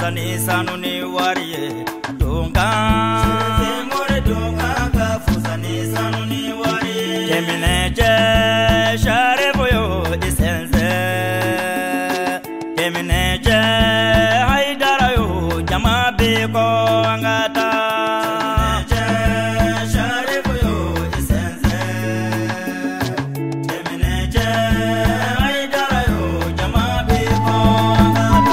fusa ni sanu ni wari ye donkan Sherifimori donkan ka fusa ni sanu ni wari ye Keminɛjɛ Sharifu yo i sɛnsɛn Keminɛjɛ Hayidara yo jama bɛ kɔ an ka taa Keminɛjɛ Sharifu yo i sɛnsɛn Keminɛjɛ Hayidara yo jama bɛ kɔ an ka taa.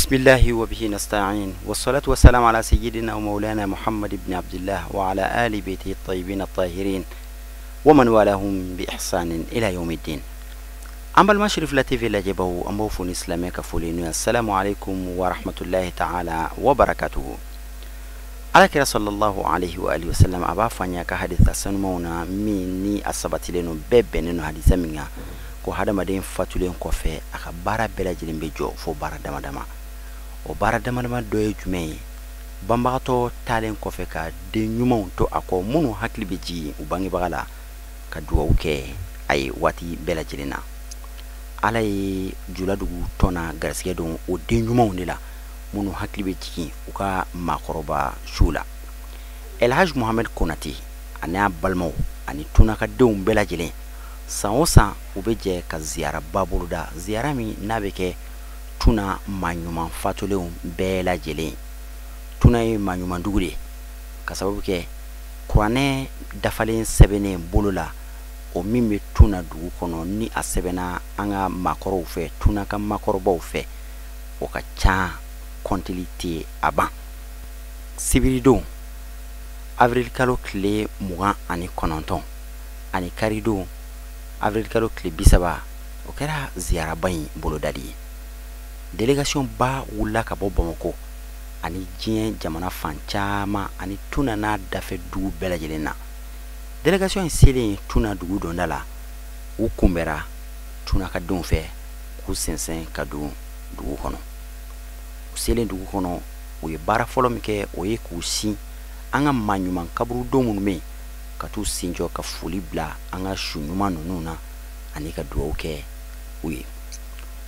بسم الله وبه نستعين والصلاة والسلام على سيدنا ومولانا محمد بن عبد الله وعلى آل بيته الطيبين الطاهرين ومن والاهم بإحسان إلى يوم الدين. An balima Cherifla TV lajɛbaw, an b'aw fo ni silamɛ ka foli n'o ye assalamu alaikum wa rahmatullahi ta'ala wa barakatuhu. Alakira sallallahu alaihi wa alihi wasallam a b'a fɔ an ye a ka hadisa sanumaw na min ni a sabatilen don, bɛɛ bɛnnen don hadisa min kan, ko hadamaden fatulen kɔfɛ a ka baara bɛɛ lajɛlen bɛ jɔ fo baara dama dama. O baara dama dama dɔ ye jumɛn ye? Banbagatɔ taalen kɔfɛ ka den ɲumanw to a kɔ minnu hakili bɛ jigin u bangebaga la ka dugawu kɛ a ye waati bɛɛ lajɛlen na. Ala ye Juladugu tɔn na garisɛgɛ don o den ɲumanw de la minnu hakili bɛ jigin u ka maakɔrɔba su la. Elhaj Mohamed Konate ani a balimaw ani tunakadenw bɛɛ lajɛlen, san o san u bɛ jɛ ka ziyaraba boloda, ziyara min n'a bɛ kɛ Tuna maa ɲuman fatulenw bɛɛ lajɛlen. Tuna ye maa ɲuman dugu de ye ka sababu kɛ kuranɛ dafalen sɛbɛnnen bolo la, o min bɛ Tuna dugu kɔnɔ ni a sɛbɛnna an ka maakɔrɔw fɛ, Tuna ka maakɔrɔbaw fɛ, o ka ca kɔntili tɛ a ban. Sibiridon avril kalo tile 29 ani karidon avril kalo tile 30, o kɛra ziyaraba in bolodali ye. Délégation ba wulila ka bɔ Bamakɔ ani diɲɛ jamana fan caman ani Tuna n'a dafɛ dugu bɛɛ lajɛlen na. Délégation in selen Tuna dugu donda la, u kunbɛra Tuna ka denw fɛ k'u sɛnsɛn ka don dugu kɔnɔ. U selen dugu kɔnɔ, u ye baara fɔlɔ min kɛ, o ye k'u sin an ka maa ɲuman kaburudon minnu bɛ yen, ka t'u sen jɔ ka foli bila an ka su ɲuman ninnu na ani ka dugawu kɛ u ye.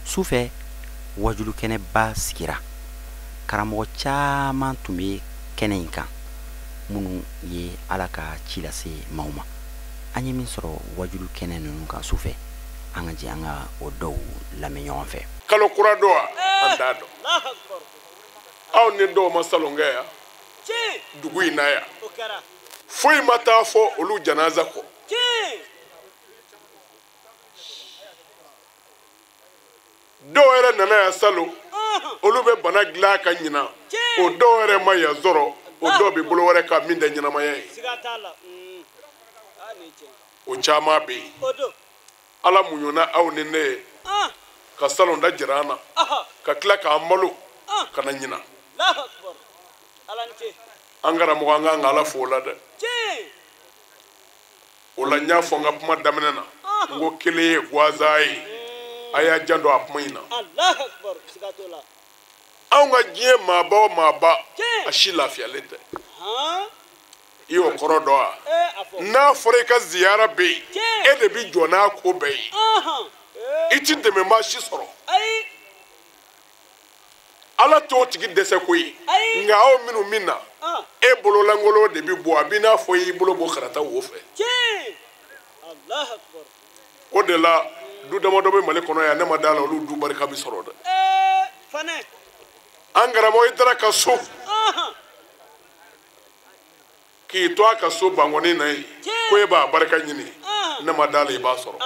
Sufɛ wajulukɛnɛba sigira, karamɔgɔ caman tun bɛ kɛnɛ in kan minnu ye Ala ka ci lase maaw ma. An ye min sɔrɔ wajulukɛnɛ ninnu kan sufɛ, an ka jɛ an ka o dɔw lamɛn ɲɔgɔn fɛ. Kalo kura don wa an t'a dɔn. Aw ni dɔw ma salon kɛ yan dugu in na yan, foyi ma taa fɔ olu janaza kɔ. Dɔw yɛrɛ nana yan salon, olu bɛ bana dilan ka ɲina, o dɔw yɛrɛ ma yan sɔrɔ, o dɔw bɛ bolo wɛrɛ kan min tɛ ɲɛnamaya ye. O caman bɛ yen. Ala muɲuna aw ni ne ye ka salon da jira an na, ka tila k'an balo ka na ɲina. An karamɔgɔ, an kan ka Ala fo o la dɛ. O la n y'a fɔ n ka kuma daminɛ na, n ko kelen ye gansan ye, a y'a janto a kuma in na. Anw ka diɲɛ maaba o maaba, a si lafiyalen tɛ. I y'o kɔrɔ dɔn wa? N'a fɔra i ka ziyara bɛ yen, e de bɛ jɔ n'a ko bɛɛ ye, i ti dɛmɛbaa si sɔrɔ. Ala t'o tigi dɛsɛ ko ye, nka aw minnu min na, e bololankolon de bɛ bɔ, a b'i n'a fɔ i y'i bolo bɔ karata wo fɛ. O de la du damadɔ bɛ Mali kɔnɔ yan, ne ma da la olu du barika bɛ sɔrɔ dɛ. An karamɔgɔ, i taara ka so k'i to a ka so bankɔni na yen ko e b'a barika ɲini, ne ma da la i b'a sɔrɔ.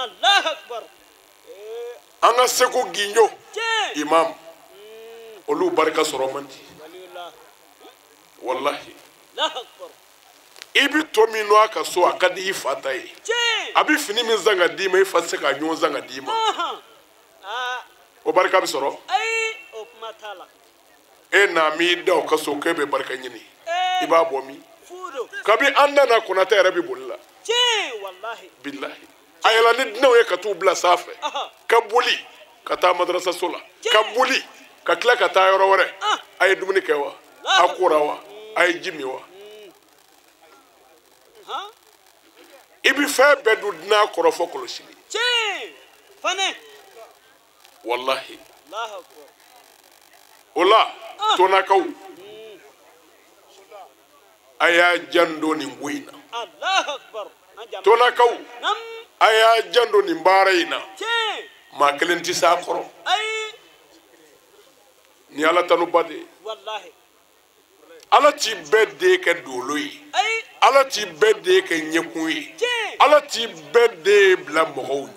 An ka Segu Gindo imam, olu barika sɔrɔ man di walahi. I bɛ to min nɔ a ka so, a ka di i fa ta ye. A bɛ fini min san ka d'i ma, i fa tɛ se k'a ɲɔgɔn san ka d'i ma. O barika bɛ sɔrɔ? E n'a m'i da o ka so k'e bɛ barika ɲini, i b'a bɔ min? Kabi an nana Konatɛ yɛrɛ bɛ boli la, bilahi. A yɛlɛla ni dunanw ye ka t'u bila sanfɛ, ka boli ka taa madarasaso la, ka boli ka tila ka taa yɔrɔ wɛrɛ. A ye dumuni kɛ wa? A kora wa? A ye ji min wa? I bɛ fɛn bɛɛ dun dunan kɔrɔ fɔ kɔlɔsili. Walahi. O la tonakaw a y'a janto nin ko in na. Tonakaw a y'a janto nin baara in na. Maa kelen tɛ s'a kɔrɔ. Ni Ala tanuba de ye. Ala t'i bɛɛ den kɛ dolo ye. Ala t'i bɛɛ den kɛ ɲɛkun ye. Ala t'i bɛɛ den bila mɔgɔw ɲɛ.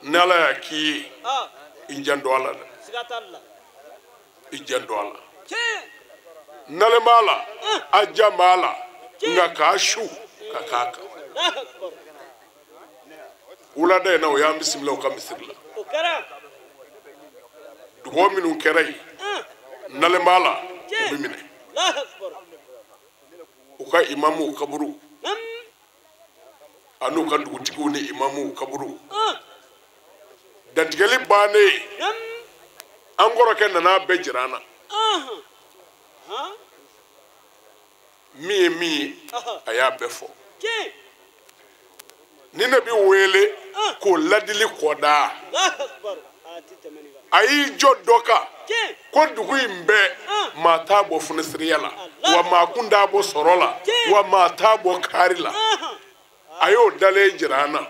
Ni Ala y'a k'i ye, i janto a la dɛ. I janto a la. Nalen b'a la, a jan b'a la, nka k'a su ka k'a kan. Wulada in na o y'an bisimila u ka misiri la. Dugawu minnu kɛra yen, nalen b'a la, o bɛ minɛ. U ka imamuw kaburu, a n'u ka dugutigiw ni imamuw kaburu. Dantigɛli bannen, an kɔrɔkɛ nana bɛɛ jira an na. Min ye min ye, a y'a bɛɛ fɔ. Ni ne bɛ wele k'o ladili kɔda, a y'i jɔ dɔ kan ko dugu in bɛɛ maa t'a bɔ funisiriya la, wa maa kun t'a bɔ sɔrɔ la, wa maa t'a bɔ kaari la. A y'o dalen jira an na.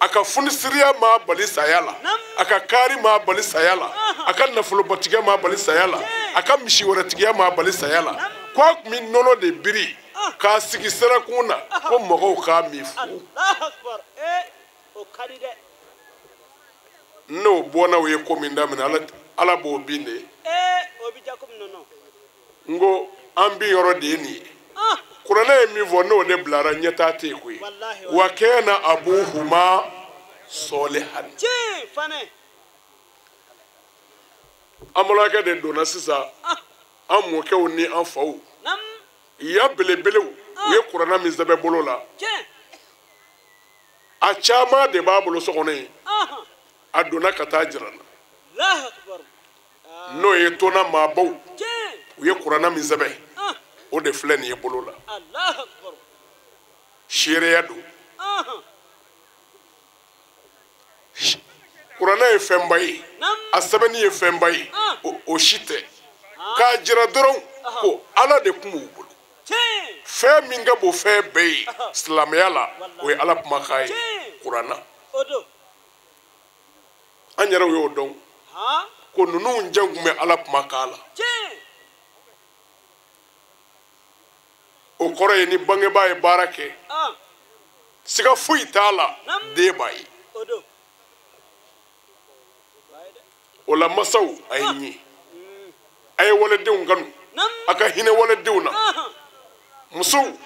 A ka funisiriya maa bali saya la, a ka kaari maa bali saya la, a ka nafolobatigɛ maa bali saya la, a ka misi wɛrɛtigiya maa bali saya la. Ko a tun bɛ nɔnɔ de biri k'a sigi sirakun na ko mɔgɔw k'a min fu. N'o bɔnnaw ye ko min daminɛ, Ala b'o bin de. N ko an bin yɔrɔ de ye nin ye. Kuranɛ ye min fɔ n'o de bilara ɲɛtaa tɛ yen koyi. Wa kana abuhuma sɔlihan. An balimakɛ de donna sisan, an mɔkɛw ni an faw. Ya belebelew u ye kuranɛ min sɛbɛn bolo la, a caman de b'a bolo so kɔnɔ yen. A donna ka taa jira n na. N'o ye tɔnna maabaw u ye kuranɛ min sɛbɛn, o de filɛ nin ye bolo la. Seereya don. Kuranɛ ye fɛnba ye, a sɛbɛnni ye fɛnba ye, o si tɛ. K'a jira dɔrɔn ko Ala de kun b'u bolo. Fɛn min ka bon fɛn bɛɛ ye silamɛya la, o ye Ala kumakan ye, kuranɛ. An yɛrɛw y'o dɔn ko ninnu jan kun bɛ Ala kumakan la. O kɔrɔ ye ni bangebaa ye baara kɛ, siga foyi t'a la, den b'a ye. O la masaw a ye ɲɛ, a ye waledenw kanu, a ka hinɛ waledenw na. Musow,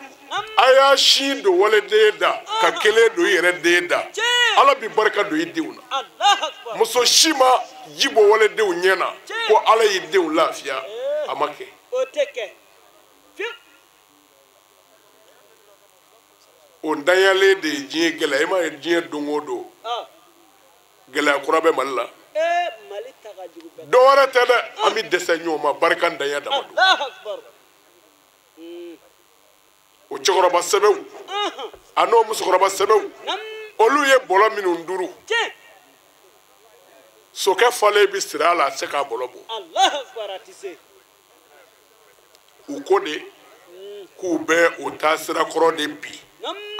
a y'a sin don waleden da, ka kelen don i yɛrɛ den da. Ala bi barika don i denw na. Muso si ma ji bɔ waledenw ɲɛ na ko Ala y'i denw lafiya, a ma kɛ. O ntanyalen de ye diɲɛ gɛlɛya. I m'a ye diɲɛ don o don gɛlɛya kura bɛ Mali la. Dɔ wɛrɛ tɛ dɛ, an bɛ dɛsɛ ɲɔgɔn ma, barika ntanya dama don. O cɛkɔrɔba sɛbɛw a n'o musokɔrɔba sɛbɛw, olu ye bɔlɔ minnu duru, sokɛ falen bɛ siri a la, a tɛ se k'a bɔlɔ bɔ. U ko de k'u bɛ o taasira kɔrɔ de bi.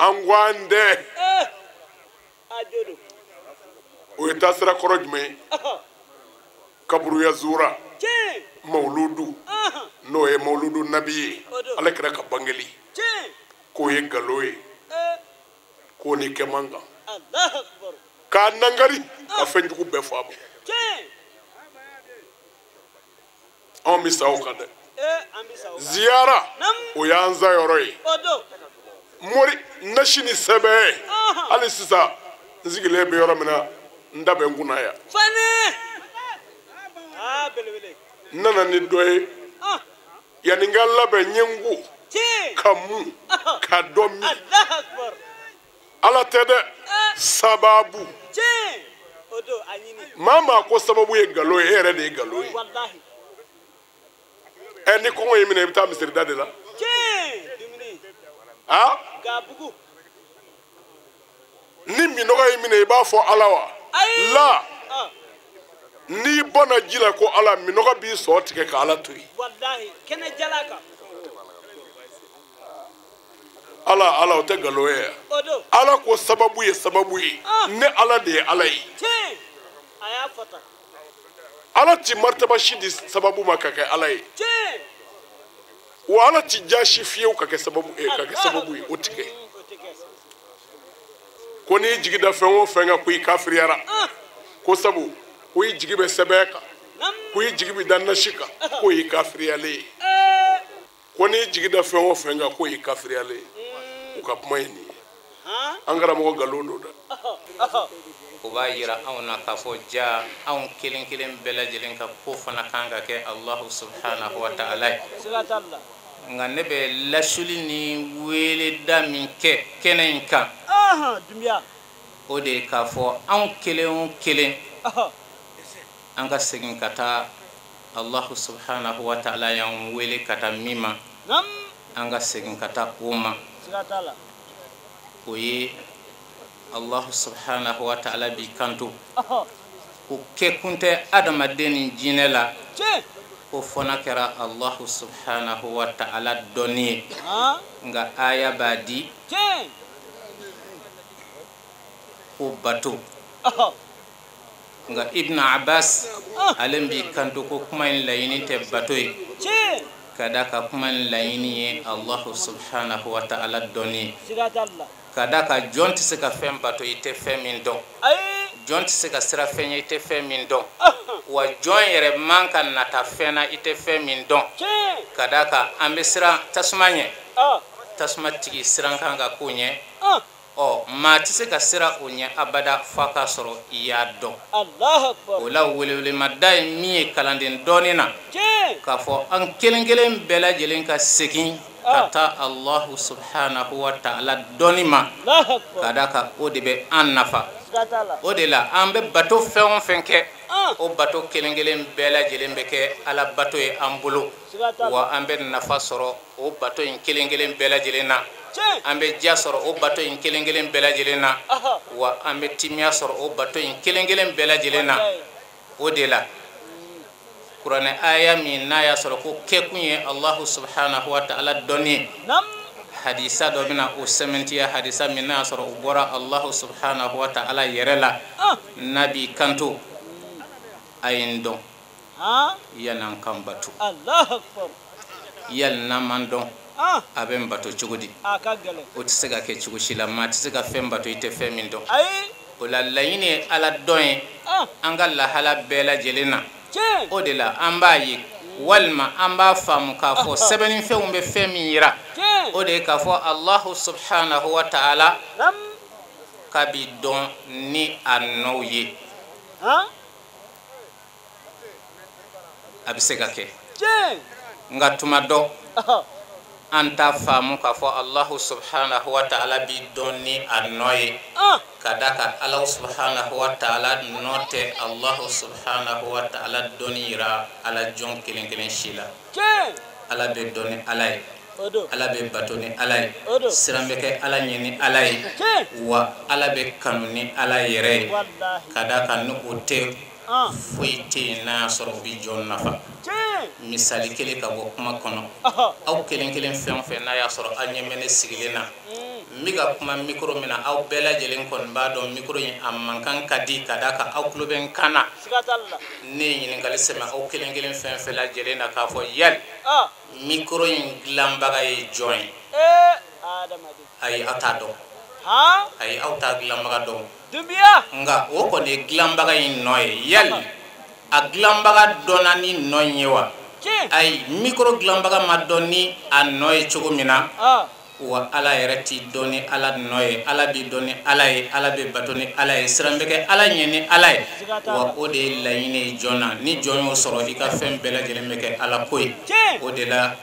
An ko an tɛ. O ye taasira kɔrɔ jumɛn ye? Kaburuya zuura, mawuludu, n'o ye mawuludu nabi ye, Ala kɛra ka bangeli, k'o ye nkalon ye, k'o ni kɛ man kan. K'a nangari ka fɛn jugu bɛɛ fɔ a ma. Anw bɛ sa o kan dɛ. Ziyara, o y'an sa yɔrɔ ye. Mori nasi ni sɛbɛn, hali sisan n sigilen bɛ yɔrɔ min na, n da bɛ n kunna yan. N nana ni dɔ ye, yanni n ka labɛn n ye n ko ka mun ka dɔ min. Ala tɛ dɛ, sababu. Maa maa ko sababu ye nkalon ye, e yɛrɛ de ye nkalon ye. Ɛ ni kɔngɔ y'i minɛ i bɛ taa misirida de la. Ah? Ni minɔgɔ y'i minɛ i b'a fɔ Ala wa? La. N'i bɔnna ji la ko Ala, minɔgɔ b'i sɔ tigɛ ka Ala to yen. Ala Ala o tɛ nkalon ye yan. Ala ko sababu ye sababu ye. Ne Ala de ye Ala ye. Ala ti martaba si di sababu ma ka kɛ Ala ye. Wa Ala ti jaasi fiyewu ka kɛ sababu ye ka kɛ sababu ye o ti kɛ. Ko n'i jigi da fɛn o fɛn kan ko i kafiriyara. Ko sabu ko i jigi bɛ sɛbɛn kan. Ko i jigi bɛ da nasi kan ko i kafiriyalen ye. Ko n'i jigi da fɛn o fɛn kan ko i kafiriyalen ye. U ka kuma ye nin ye. An karamɔgɔ nkalon don dɛ. O b'a yira anw na k'a fɔ ja anw kelen kelen bɛɛ lajɛlen ka ko fana kan ka kɛ Alahu subhanahu wa ta'ala ye. Nka ne bɛ lasuli ni weleda min kɛ kɛnɛ in kan, o de ye k'a fɔ anw kelen o kelen an ka segin ka taa Alahu subhanahu wa ta'ala y'an wele ka taa min ma, an ka segin ka taa o ma. O ye Allah subhanahu wa ta'ala b'i kanto ko kɛkun tɛ adamaden ni jinɛ la ko fo n'a kɛra Allah subhanahu wa ta'ala dɔnni ye. Nka aya b'a di ko bato. Nka Ibn Abbas ale b'i kanto ko kuma in laɲini tɛ bato ye, ka d'a ka kuma in laɲini ye Allah subhanahu wa ta'ala dɔnni ye. Ka d'a kan jɔn tɛ se ka fɛn bato i tɛ fɛn min dɔn, jɔn tɛ se ka sira fɛn ye i tɛ fɛn min dɔn, wa jɔn yɛrɛ man ka nata fɛn na i tɛ fɛn min dɔn. Ka d'a kan an bɛ siran tasuma ɲɛ, tasuma tigi siran kan ka k'o ɲɛ. Ɔ maa tɛ se ka siran o ɲɛ abada f'a k'a sɔrɔ i y'a dɔn. O la welewelemada ye min ye kalanden dɔɔnin na, k'a fɔ an kelen kelen bɛɛ lajɛlen ka segin ka taa Allahu subhanahu wa ta'ala dɔnni ma, ka d'a kan o de bɛ an nafa. O de la an bɛ bato fɛn o fɛn kɛ, o bato kelen kelen bɛɛ lajɛlen bɛ kɛ Ala bato ye an bolo, wa an bɛ nafa sɔrɔ o bato in kelen kelen bɛɛ lajɛlen na, an bɛ diya sɔrɔ o bato in kelen kelen bɛɛ lajɛlen na, wa an bɛ timiya sɔrɔ o bato in kelen kelen bɛɛ lajɛlen na. O de la kuranɛ aya min n'a y'a sɔrɔ ko kɛkun ye Allahu subhanahu wa ta'ala dɔnni ye, hadisa dɔ bɛna o sɛmɛntiya, hadisa min n'a y'a sɔrɔ o bɔra Allahu subhanahu wa ta'ala yɛrɛ la, n'a b'i kanto a ye n dɔn yanni an kan bato, yali n'an man dɔn a bɛ n bato cogo di? O tɛ se ka kɛ cogo si la. Maa tɛ se ka fɛn bato i tɛ fɛn min dɔn. O la laɲini ye Ala dɔn ye an ka lahala bɛɛ lajɛlen na. O de la an b'a ye walima an b'a faamu k'a fɔ sɛbɛnnifɛnw bɛ fɛn min yira, o de ye k'a fɔ Allahu subhanahu wa ta'ala k'a bi dɔn ni a nɔw ye. A bɛ se ka kɛ, nka tuma dɔ an t'a faamu k'a fɔ Allahu subhanahu wa ta'ala bi dɔn ni a nɔ ye, ka d'a kan Ala subhanahu wa ta'ala nɔ tɛ Allahu subhanahu wa ta'ala dɔnni yira Ala jɔn kelen kelen si la. Ala bɛ dɔn ni Ala ye, Ala bɛ bato ni Ala ye, siran bɛ kɛ Ala ɲɛ ni Ala ye, wa Ala bɛ kanu ni Ala yɛrɛ ye. Ka d'a kan ni o tɛ, foyi tɛ yen n'a y'a sɔrɔ o bɛ jɔn nafa. Misali kelen ka bɔ kuma kɔnɔ, aw kelen kelen fɛn o fɛn n'a y'a sɔrɔ aw ɲɛ bɛ ne sigilen na, n bɛ ka kuma mikoro min na, aw bɛɛ lajɛlen kɔni b'a dɔn mikoro in a mankan ka di, ka d'a kan aw tulo bɛ n kan na. Ne ye ɲininkali sɛmɛ aw kelen kelen fɛn fɛn lajɛlen na k'a fɔ yali mikoro in dilanbaga ye jɔn ye? Ayi, aw t'a dɔn. Ayi, aw t'a dilanbaga dɔn. Nka o kɔni ye dilanbaga in nɔ ye. Yali a dilanbaga dɔnna ni nɔ in ye wa? Ayi, mikoro dilanbaga ma dɔn ni a nɔ ye cogo min na, wa Ala yɛrɛ t'i dɔn ni Ala nɔ ye. Ala b'i dɔn ni Ala ye, Ala bɛ bato ni Ala ye, siran bɛ kɛ Ala ɲɛ ni Ala ye, wa o de ye laɲini ye jɔn na. Ni jɔn y'o sɔrɔ, i ka fɛn bɛɛ lajɛlen bɛ kɛ Ala ko ye. O de la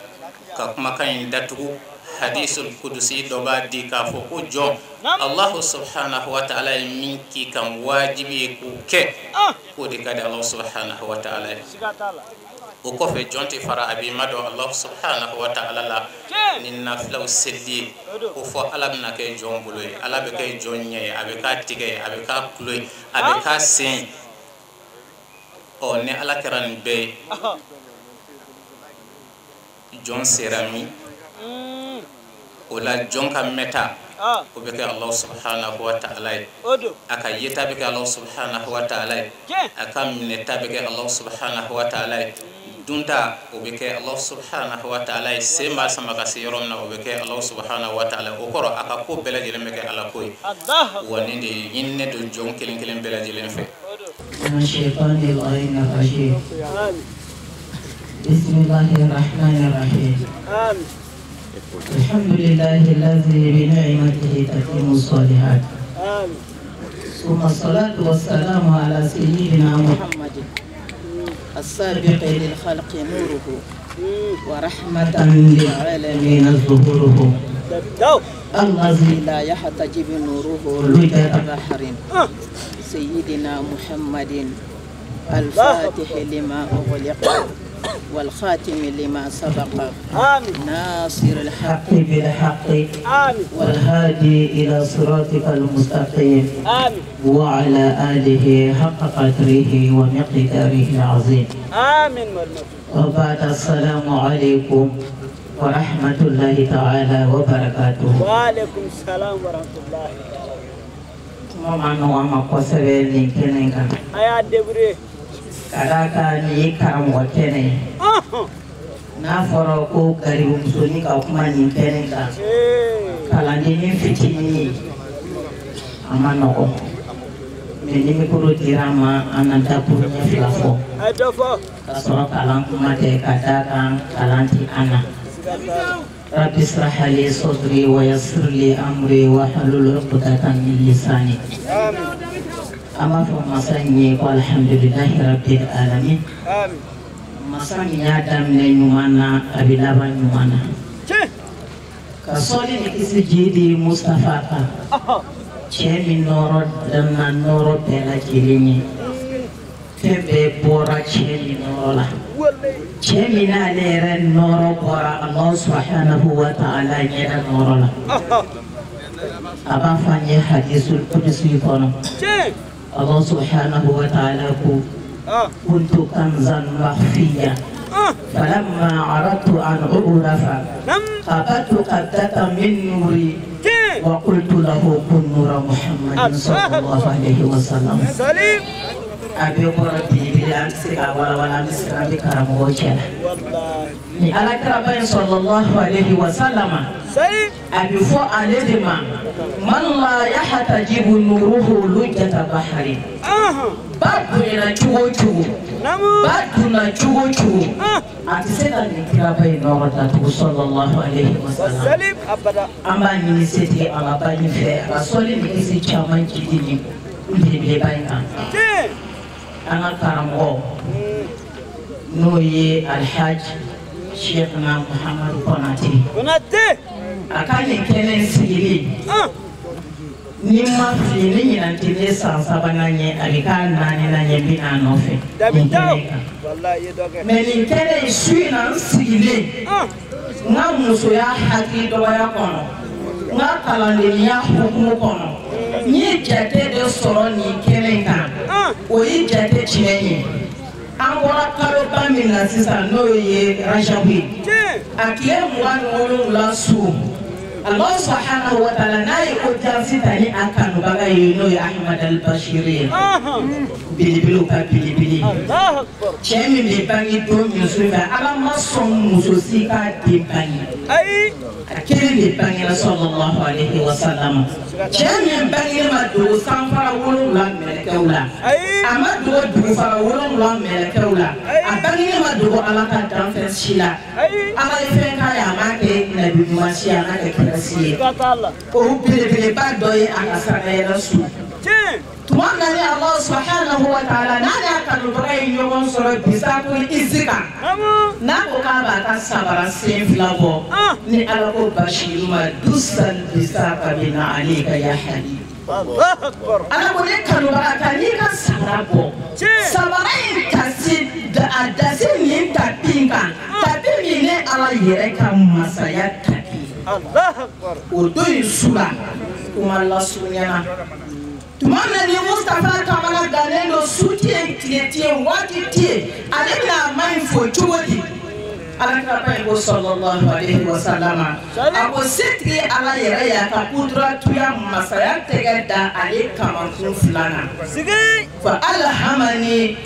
ka kumakan in datugu, hadisul kudusi dɔ b'a di k'a fɔ ko jɔn Allahu subhanahu wa ta'ala ye min k'i kan wajibi ye k'o kɛ, k'o de ka di Allahu subhanahu wa ta'ala ye. O kɔfɛ jɔn tɛ fara a b'i madɔn Alahu subahanahu wa taala la ni nafilaw selili ye. Ko fɔ Ala bɛna kɛ jɔn bolo ye, Ala bɛ kɛ jɔn ɲɛ ye, a bɛ k'a tigɛ ye, a bɛ k'a tulo ye, a bɛ k'a sen ye. Ɔ ni Ala kɛra nin bɛɛ ye, jɔn sera min? O la jɔn ka mɛta o bɛ kɛ Alahu subahanahu wa taala ye, a ka yeta bɛ kɛ Alahu subahanahu wa taala ye, a ka minɛta bɛ kɛ Alahu subahanahu wa taala ye, dunta o bɛ kɛ Alahu subahanahu wa taala ye, sen b'a sama ka se yɔrɔ min na o bɛ kɛ Alahu subahanahu wa taala ye. O kɔrɔ a ka ko bɛɛ lajɛlen bɛ kɛ Ala ko ye. Wa nin de ɲininen don jɔn kelen kelen bɛɛ lajɛlen fɛ. الحمد لله الذي بنعمته تتم الصالحات. ثم الصلاة والسلام على سيدنا محمد السابق للخلق نوره ورحمة للعالمين ظهوره الذي لا يحتجب نوره لجة بحر سيدنا محمد الفاتح لما أغلق والخاتم لما سبق ناصر الحق بالحق والهادي إلى صراطك المستقيم وعلى آله حق قدره ومقداره العظيم. وبعد، السلام عليكم ورحمة الله تعالى وبركاته. وعليكم السلام ورحمة الله. Ka d'a kan nin ye karamɔgɔ kɛnɛ ye. N'a fɔra ko garibumusonin ka kuma nin kɛnɛ kan, kalandennin fitinin ye, a ma nɔgɔn. Mɛ ni mikoro dira an ma, an na dakuru ɲɛ fila fɔ ka sɔrɔ kalan kuma tɛ, ka d'a kan kalan tɛ an na. Rabbi israh li sadri wa yassir li amri wa hlul uqdatan min lisani. An b'a fɔ masa in ye ko alhamdulilahi rabbil alamin. Masa min y'a daminɛ ɲuman na, a bɛ laban ɲuman na. Ka sɔli ni kisi jidi Mustafa kan, cɛ min nɔɔrɔ danna nɔɔrɔ bɛɛ lajɛlen ye. Fɛn bɛɛ bɔra cɛ min nɔɔrɔ la, cɛ min n'ale yɛrɛ nɔɔrɔ bɔra Alahu subahanahu wa taala ɲɛda nɔɔrɔ la. A b'a fɔ an ye hadisul kudusi kɔnɔ. Allah subhanahu wa ta'ala ku kuntu kanzan makhfiya falamma aradtu an u'rafa qabadtu qabdatan min nuri wa qultu lahu kun nura Muhammadin sallallahu alaihi wa sallam. A bɛ kɔrɔ belebele, an tɛ se k'a walawala, an bɛ siran an bɛ karamɔgɔ cɛ la. Ni Ala kiraba in sallallahu alaihi wa sallam, a bɛ fɔ ale de ma man la yahtajibu nuruhu lujjata bahari. Ba bonyana cogo o cogo, ba donna cogo o cogo, a tɛ se ka nin kiraba in nɔrɔ datugu sallallahu alaihi wa sallam. An b'a ɲini setigi Ala ba in fɛ, a ka sɔli ni kisi caman jidi nin belebeleba in kan. An ka karamɔgɔ n'o ye Alhaji Cheikhna Muhammadu Konate, a ka nin kɛnɛ in sigili, ni ma fili ni ɲinan tɛ ne san sabanan ye, a bɛ k'a naaninan ye, n bɛ n'a nɔfɛ nin kɛnɛ in kan. Mɛ nin kɛnɛ in su in na, n sigilen n ka musoya hakili dɔgɔya kɔnɔ, n ka kalandenya hukumu kɔnɔ, n ye jate de sɔrɔ nin kɛnɛ in kan. O ye jate tiɲɛ ye. An bɔra kaloba min na sisan, n'o ye Rajabu ye, a tile 27 su, Allah subhanahu wa ta'ala n'a ye audience ta ni a kanubaga ye, n'o ye Ahmad al-Bashir ye, belebelew ka belebele, cɛ min bɛ bange don min su fɛ, Ala ma sɔn muso si k'a den bange, a kelen de bangera sallallahu alaihi wa sallam. Cɛ min bange ma dogo sanfara 7 mɛlɛkɛw la, a ma dogo dugufara 7 mɛlɛkɛw la, a bange ma dogo Ala ka danfɛn si la. Ala ye fɛn k'a ye, a m'a kɛ nabi ɲuman si ye, a m'a kɛ kira si ye. O belebeleba dɔ ye a ka saraka su. Tuma min na ni Allah subhanahu wa ta'ala n'a y'a kanubaga ye ɲɔgɔn sɔrɔ bisakul izi kan, n'a ko k'a b'a ka sabara sen fila bɔ, ni Ala ko Bashiru ma dusan bisaka bina alika ya habib. Ala ko ne kanubaga ka n'i ka sabara bɔ, sabara in tasi a dasi nin ta yɛrɛ ka masaya tapi o don in su la kuma lasurunyana tuma min na ni Mustapha kamana gannen don su tɛ yen tile tɛ yen waati tɛ yen ale bɛna a ma in fo cogo di alakiraba in ko sallallahu alaihi wa sallama a ko setigi ala yɛrɛ y'a ka kudratuya masaya tɛgɛ da ale kamankun filanan fa alhamani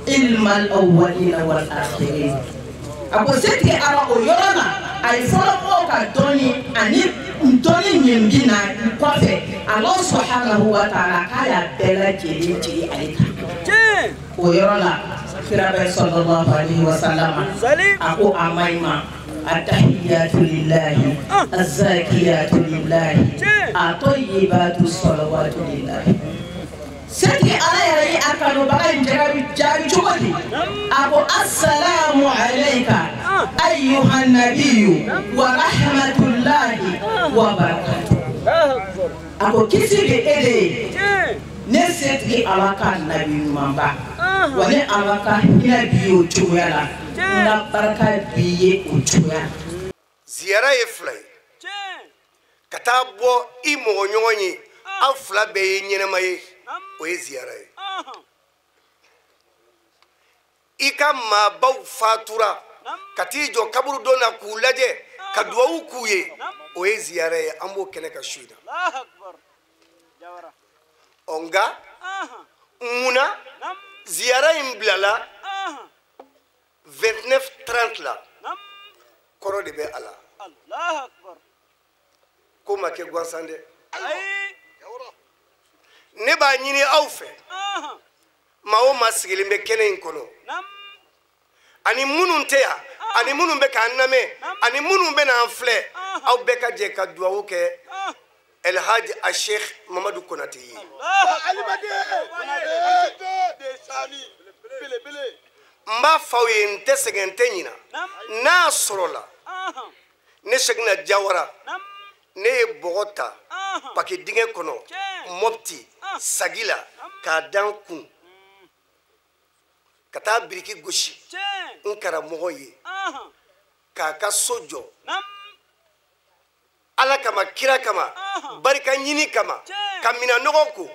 ilmal awwalina wal akhirin a ko setigi ala o yɔrɔ la a ye fɔlɔ mɔgɔw ka dɔnni ani dɔnni min bɛ na kɔfɛ Allah subhanahu wa ta'ala k'a y'a bɛɛ lajɛlen jigin ale kan o yɔrɔ la kiraba sallallahu alaihi wa sallam a ko a ma ɲi ma atahiyatu lillahi azakiyatu lillahi atoyibatu salawatu lillahi setigi ala yɛrɛ ye a kanubaga in jaabi cogo di a ko assalamu alayka ayyuhan nabiyyu wa rahmatullahi wa barakatuh a ko kisi bɛ e de ye ne setigi ala ka nabi ɲumanba wa ne ala ka hinɛ b'i ye o cogoya la n ka barika b'i ye o cogoya la. Ziyara ye fila ye ka taa bɔ i mɔgɔ ɲɔgɔn ye aw fila bɛɛ ye ɲɛnɛma ye o ye ziyara ye i ka maabaw fatura ka t'i jɔ kaburudon na k'u lajɛ ka duwawu k'u ye o ye ziyara ye an b'o kɛnɛ ka su in na ɔ nka munna ziyara in bilala 29:30 la kɔrɔ de bɛ a la ko ma kɛ gansan dɛ ne b'a ɲini aw fɛ maa o maa sigilen bɛ kɛnɛ in kɔnɔ ani minnu tɛ yan ani minnu bɛ k'an lamɛn ani minnu bɛ n'an filɛ aw bɛɛ ka jɛ ka duwawu kɛ El Hadj a Cheikh Mamadou Konate ye. N b'a fɔ aw ye n tɛ sɛgɛn n tɛ ɲina n'a sɔrɔla ne seginna Jawara ne ye bɔgɔ ta pake dingɛ kɔnɔ Mopti Sagila k'a da n kun ka taa biriki gosi n karamɔgɔ ye k'a ka so jɔ ala kama kira kama barika ɲini kama ka minɛnɔgɔ ko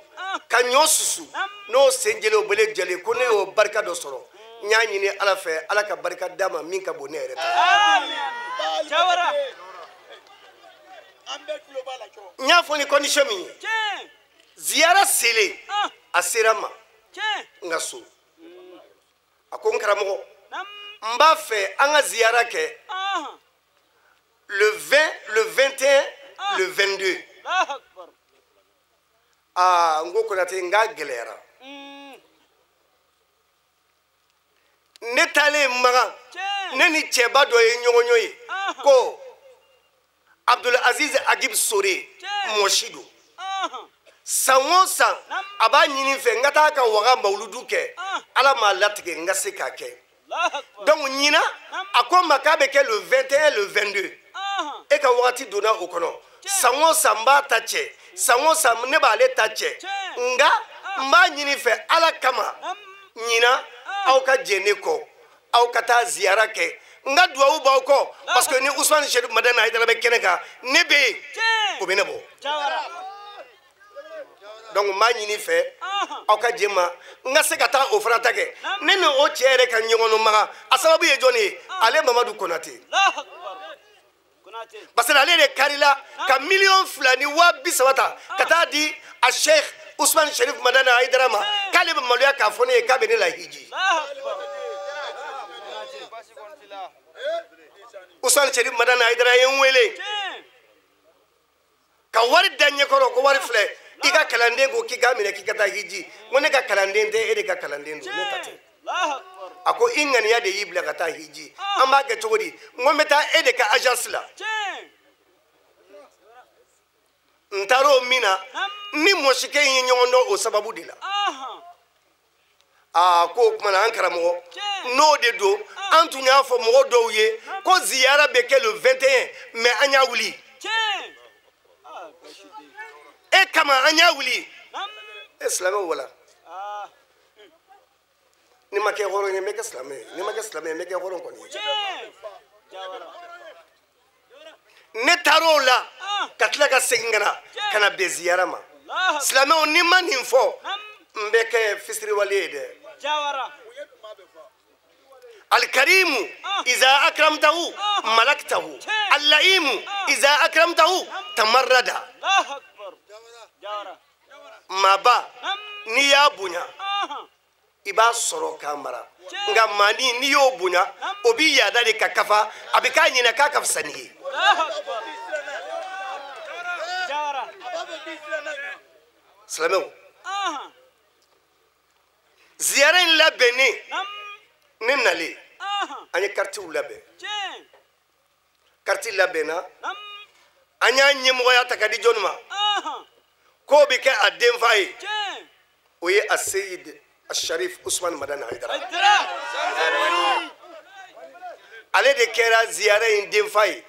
ka ɲɔ susu n'o sen jɛlen o bele jɛlen ko ne y'o barika dɔ sɔrɔ n y'a ɲini ala fɛ ala ka barika d'a ma min ka bon ne yɛrɛ ta n y'a fɔ ni condition min ye ziyara selen a sera n ma n ka so a ko n karamɔgɔ n b'a fɛ an ka ziyara kɛ le 20, le 21, le 22. Ah, n ko Konate n k'a gɛlɛyara. Ne taalen Makan, ne ni cɛba dɔ ye ɲɔgɔn ye ko Abdul Aziz Agib Sore mɔsi don. San o san a b'a ɲini n fɛ n ka taa ka waga mawuludu kɛ ala m'a latigɛ n ka se k'a kɛ. Donc ɲinan a ko n ma k'a bɛ kɛ le 21, le 22. E ka wagati donna o kɔnɔ san o san n b'a ta cɛ san o san ne b'ale ta cɛ nka n b'a ɲini fɛ ala kama ɲinan aw ka jɛ ne kɔ aw ka taa ziyara kɛ n ka duwawu b'aw kɔ parce que ni Usumani Seyidu Madani Hayidara bɛ kɛnɛ kan ne bɛ yen o bɛ ne bɔ donc n b'a ɲini fɛ aw ka jɛ ma n ka se ka taa o fana ta kɛ ne ni o cɛ yɛrɛ ka ɲɔgɔn maga a sababu ye jɔnni ye ale Mamadu Konate. Parce que ale de karila ka 2,3 million ta ka taa di a Cheikh Ousmane Cherif Madani Hayidara ma k'ale bɛ maloya k'a fɔ ne ye k'a bɛ ne lahiji. Ousmane Cherif Madani Hayidara ye n wele ka wari da ɲɛkɔrɔ ko wari filɛ i ka kalanden ko k'i k'a minɛ k'i ka taa hiji n ko ne ka kalanden tɛ e de ka kalanden don ne ta tɛ. A ko i ŋaniya de y'i bila ka taa hiji an b'a kɛ cogo di n ko n bɛ taa e de ka agence la n taara o min na ni mɔsikɛ in ye ɲɔgɔn dɔn o sababu de la aa ko o tuma na an karamɔgɔ n'o de don an tun y'a fɔ mɔgɔ dɔw ye ko ziyara bɛ kɛ le 21 mais an y'a wuli e kama an y'a wuli e silamɛw wala ni ma kɛ hɔrɔn ye n bɛ kɛ silamɛ ye ni ma kɛ silamɛ ye n bɛ kɛ hɔrɔn kɔni ye. Ne taara o la ka tila ka segin ka na ka na bɛn ziyara ma. Silamɛw ni ma nin fɔ n bɛ kɛ fisiriwale ye dɛ. Alikarimu iza akramtahu malaktahu alaimu iza akramtahu tamarrada. Maaba n'i y'a bonya i b'a sɔrɔ k'a mara, nka maani n'i y'o bonya o b'i yaada de ka kafa, a bɛ k'a ɲinɛ k'a ka fisa n'i ye. Silamɛw, ziyara in labɛnnen ne nalen an ye karitiw labɛn. Kariti labɛnna, an y'a ɲɛmɔgɔya ta ka di jɔnni ma k'o bɛ kɛ a denfa ye, o ye a Seyid Sharif Usman Madani Hayidara. Ale de kɛra ziyara in denfa ye.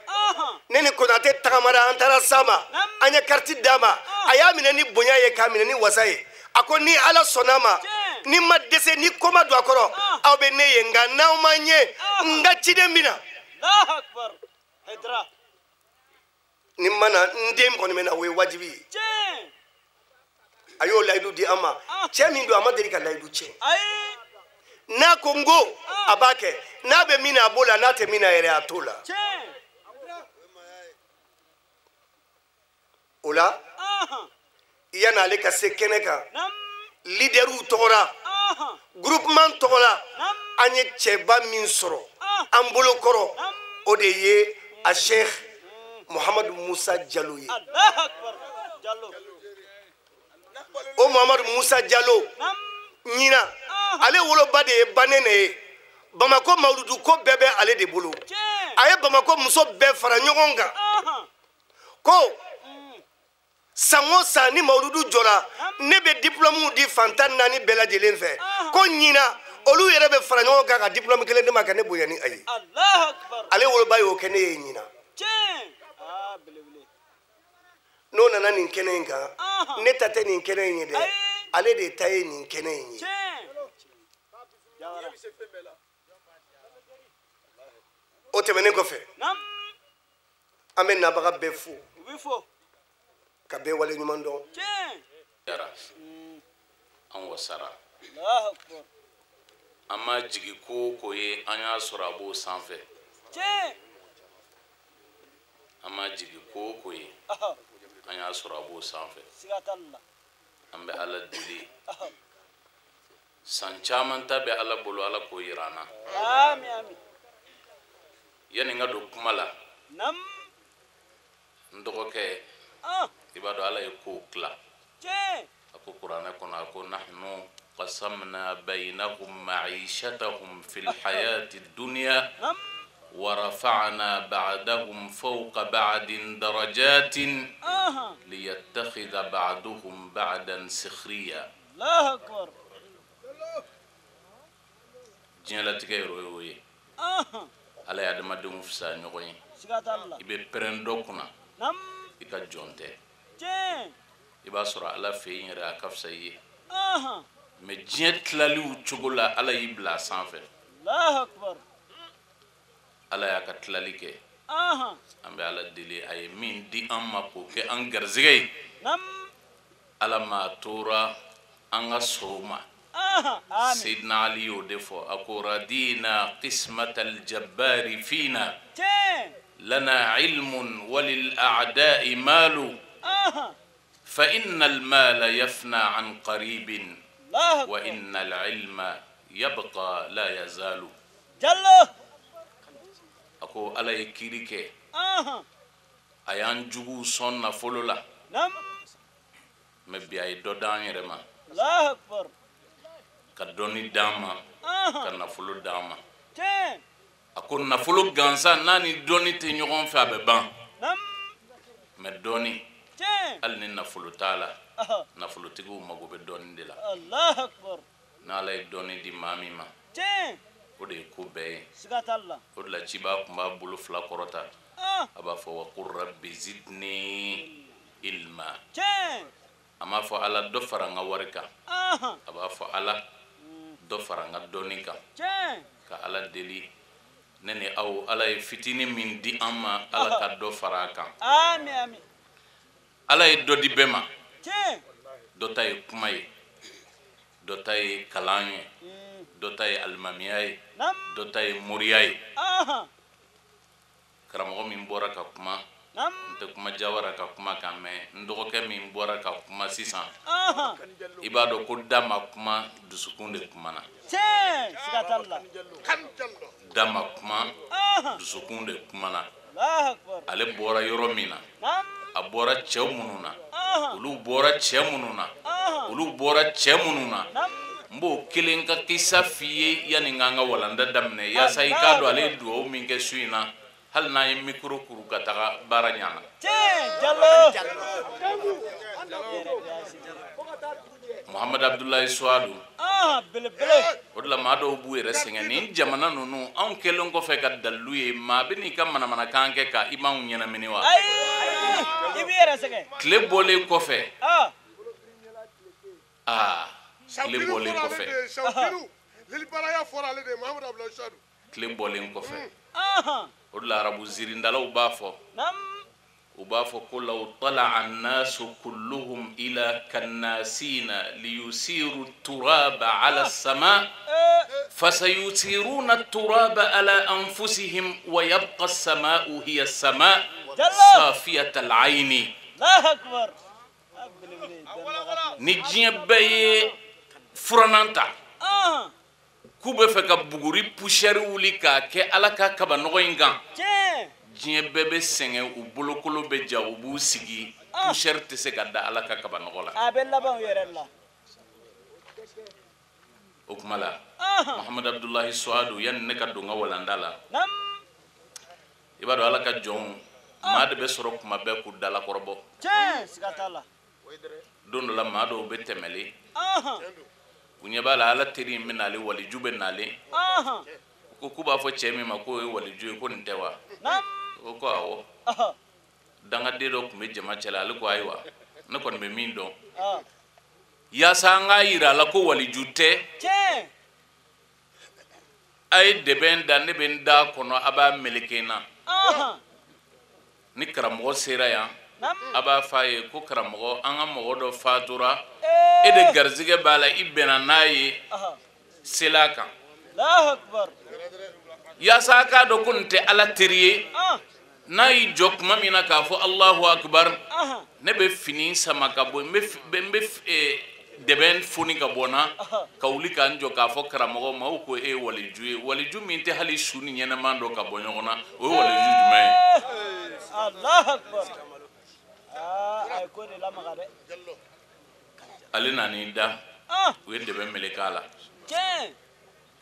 Ne ni Konate tagamara, an taara s'a ma, an ye kariti d'a ma, a y'a minɛ ni bonya ye k'a minɛ ni wasa ye. A ko ni Ala sɔnna ma, ni ma dɛsɛ, ni ko ma don a kɔrɔ, aw bɛ ne ye, nka n'aw ma ɲɛ n ka ciden bɛ na. Ni ma na n den kɔni bɛ na, o ye wajibi ye. A y'o layidu di an ma. Cɛ min don, a ma deli ka layidu tiɲɛ. N'a ko n ko a b'a kɛ, n'a bɛ min na a b'o la, n'a tɛ min na yɛrɛ a t'o la. O la yan'ale ka se kɛnɛ kan, lidɛriw tɔgɔ la, groupement tɔgɔ la, an ye cɛba min sɔrɔ an bolo kɔrɔ, o de ye a Sheikh Muhamadu Musa Jalo ye. O Muhamadu Musa Jalo ɲina ale woloba de ye Banɛnɛ ye. Bamakɔ mawuludu ko bɛɛ bɛ ale de bolo. A ye Bamakɔ muso bɛɛ fara ɲɔgɔn kan ko san o san ni mawuludu jɔra, ne bɛ diplɔmuw di fantan naani bɛɛ lajɛlen fɛ. Ko ɲina olu yɛrɛ bɛ fara ɲɔgɔn kan ka diplɔmu kelen di ma ka ne bonya ni a ye. Ale woloba y'o kɛ ne ye ɲina. N'o nana nin kɛnɛ in kan, ne ta tɛ nin kɛnɛ in ye dɛ, ale de ta ye nin kɛnɛ in ye. O tɛmɛnen kɔfɛ, an bɛ nabaga bɛɛ fo ka bɛɛ waleɲuman dɔn. An wasara, an ma jigi ko o ko ye, an y'a sɔrɔ a b'o sanfɛ. An ma jigi ko o ko ye, an y'a sɔrɔ a b'o sanfɛ. An bɛ Ala deli, san caman ta bɛ Ala bolo, Ala k'o yira an na. Yanni n ka don kuma la, n dɔgɔkɛ, i b'a dɔn Ala ye kow tila. A ko kuranɛ kɔnɔ, a ko nahnu qasamna baynahum ma'ishatahum fil hayati dunya wa rafa'na ba'dahum fawqa ba'din darajatin liyattakhidha ba'duhum ba'dan sikhriya. Diɲɛlatigɛ yɛrɛ y'o ye. Ala ye adamadenw fisaya ɲɔgɔn ye. I bɛ pɛrɛn dɔ kunna, i ka jɔn tɛ. I b'a sɔrɔ Ala fɛ yen yɛrɛ a ka fisa i ye. Mɛ diɲɛ tilaliw cogo la, Ala y'i bila a sanfɛ. Ala y'a ka tilali kɛ. An bɛ Ala deli, a ye min di an ma k'o kɛ an garisɛgɛ ye. Ala ma tora an ka sɔn o ma. Seydina Ali y'o de fɔ, a ko radina qismatal jabbari fina lana ilmun walil a'da'i malu fa innal mala yafna an qaribin wa innal ilma yabqa la yazalu. A ko Ala ye kiiri kɛ, a y'an juguw sɔn nafolo la, mɛ bi a ye dɔ d'an yɛrɛ ma, ka dɔnni d'an ma, ka nafolo d'an ma. A ko nafolo gansan n'a ni dɔnni tɛ ɲɔgɔn fɛ, a bɛ ban. Mɛ dɔnni, hali ni nafolo t'a la, nafolotigiw mago bɛ dɔnni de la. N'Ala ye dɔnni di maa min ma, o de ye ko bɛɛ ye. O de la ciba tun b'a bolo fila kɔrɔta, a b'a fɔ wa qul rabbi zidni ilma. A m'a fɔ Ala dɔ fara n ka wari kan, a b'a fɔ Ala dɔ fara n ka dɔnni kan. Ka Ala deli, Ne ni aw Ala ye fitinin min di an ma Ala ka dɔ fara a kan. Ami ami. Ala ye dɔ di bɛɛ ma. Dɔ ta ye kuma ye, dɔ ta ye kalan ye, dɔ ta ye alimamiya ye, dɔ ta ye moriya ye. Karamɔgɔ min bɔra ka kuma, n tɛ kuma Jawara ka kuma kan mɛ n dɔgɔkɛ min bɔra ka kuma sisan, i b'a dɔn ko da ma kuma, dusukun de kumana. Da ma kuma, dusukun de kumana. Ale bɔra yɔrɔ min na, a bɔra cɛw minnu na, olu bɔra cɛ minnu na, olu bɔra cɛ minnu na, n b'o kelen ka kisa f'i ye yanni n k'an ka walanda daminɛ, yaasa i k'a dɔn ale ye dugawu min kɛ su in na, hali n'an ye mikoro kuru ka taga baara ɲana. Muhamadu Abudulayi Suwadu. O de la maa dɔw b'u yɛrɛ sɛgɛn nin jamana ninnu, anw kɛlen kɔfɛ ka dalilu ye, maa bɛ n'i ka manamanakan kɛ ka i m'anw ɲɛnamini wa? Tile bɔlen kɔfɛ, tile bɔlen kɔfɛ, tile bɔlen kɔfɛ, o de la arabu zirindalaw b'a fɔ, u b'a fɔ ko law tala'a an-nasu kulluhum ila kannasina liyusiru turaba ala as-sama fasayusiruna turaba ala anfusihim wa yabqa as-sama'u hiya as-sama' safiyata al-ayni. Ni diɲɛ bɛɛ ye furannan ta k'u bɛ fɛ ka buguri poussière wuli k'a kɛ Ala ka kabanɔgɔ in kan, diɲɛ bɛɛ bɛ sɛgɛn, u bolokolo bɛ ja, u b'u sigi, poussière tɛ se ka da Ala ka kabanɔgɔ la. A bɛ laban u yɛrɛ la. O kuma la, Muhamadu Abudulayi Suwadu, yanni ne ka don n ka walanda la, i b'a dɔn Ala ka jɔnw, maa de bɛ sɔrɔ kuma bɛɛ k'u dalakɔrɔbɔ. Don dɔ la maa dɔw bɛ tɛmɛlen, u ɲɛ b'a la Ala teri in bɛ nalen, waliju bɛ nalen, u ko k'u b'a fɔ cɛ min ma k'o ye waliju ye, ko nin tɛ wa? O ko awɔ. Dangaden dɔ tun bɛ jama cɛla, ale ko ayiwa, ne kɔni bɛ min dɔn, yaasa an k'a yira a la ko waliju tɛ, a ye dɛbɛn da, ne bɛ n da kɔnɔ, a b'a meleke n na. Ni karamɔgɔ sera yan, a b'a f'a ye ko karamɔgɔ, an ka mɔgɔ dɔ fatura, e de garizigɛ b'a la, i bɛnna n'a ye, sela kan. Yaasa a k'a dɔn ko nin tɛ Ala teri ye, n'a y'i jɔ tuma min na k'a fɔ Alahu akibar, ne bɛ fini sama ka bɔ, n bɛ dɛbɛn foni ka bɔ n na, ka wuli ka n jɔ k'a fɔ karamɔgɔ ma, o ko e ye waliju ye, waliju min tɛ hali su ni ɲɛnɛman dɔn ka bɔ ɲɔgɔn na, o ye waliju jumɛn ye? Ale nan'i da, u ye dɛbɛn meleke a la.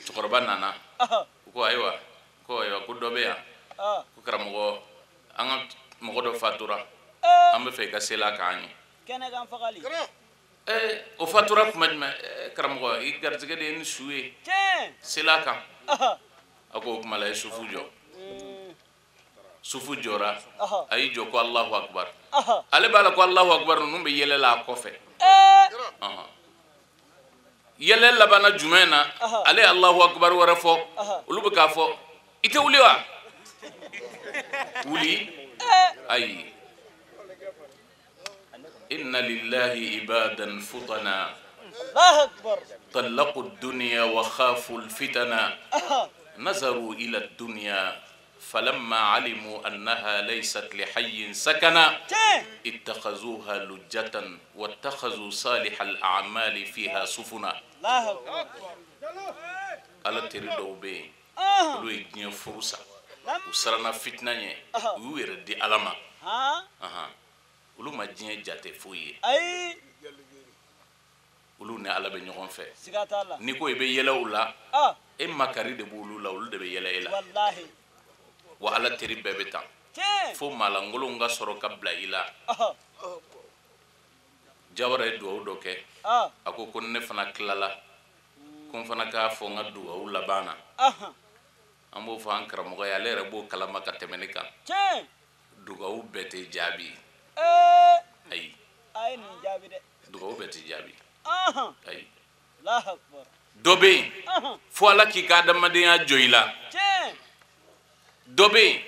Cɛkɔrɔba nana, u ko ayiwa, ko ayiwa, ko dɔ bɛ yan, ko karamɔgɔ, an ka mɔgɔ dɔ fatura, an bɛ fɛ i ka sela k'an ye. O fatura kuma jumɛn? Karamɔgɔ, i garijɛgɛ de ye ni su ye, sela kan. A ko o kuma la, i ye sufu jɔ. Sufu jɔra, a y'i jɔ ko Alahu akibar. Ale b'a la ko Alahu akibar, ninnu bɛ yɛlɛ la a kɔfɛ. Yɛlɛ labanna jumɛn na? Ale ye Alahu akibar wɛrɛ fɔ, olu bɛ k'a fɔ i tɛ wuli wa? Wuli? Ayi. Inna lillahi ibadan futana talaqu dunya wa khafu alfitana nazaru ila dunya falamma alimu annaha laysat lihayyin sakana ittakhazuha lujjatan wattakhazu salihal a'mali fiha sufuna. Ala teri dɔw bɛ yen, olu ye diɲɛ furu sa, u siranna fitina ɲɛ, u y'u yɛrɛ di Ala ma. Olu ma diɲɛ jate foyi ye, olu ni Ala bɛ ɲɔgɔn fɛ. N'i ko i bɛ yɛlɛ u la, e makari de b'olu la, olu de bɛ yɛlɛ e la. Wa Ala teri bɛɛ bɛ tan, fo maalankolonw ka sɔrɔ ka bila i la. Jawara ye dugawu dɔ kɛ, a ko ko ne fana tilala, ko n fana k'a fɔ n ka dugawu laban na. An b'o fɔ an karamɔgɔ ye, ale yɛrɛ b'o kalama ka tɛmɛ ne kan. Dugawu bɛɛ tɛ jaabi. Ayi, dugawu bɛɛ tɛ jaabi. Ayi, dɔ bɛ yen fo Ala k'i ka adamadenya jɔ i la. Dɔ bɛ yen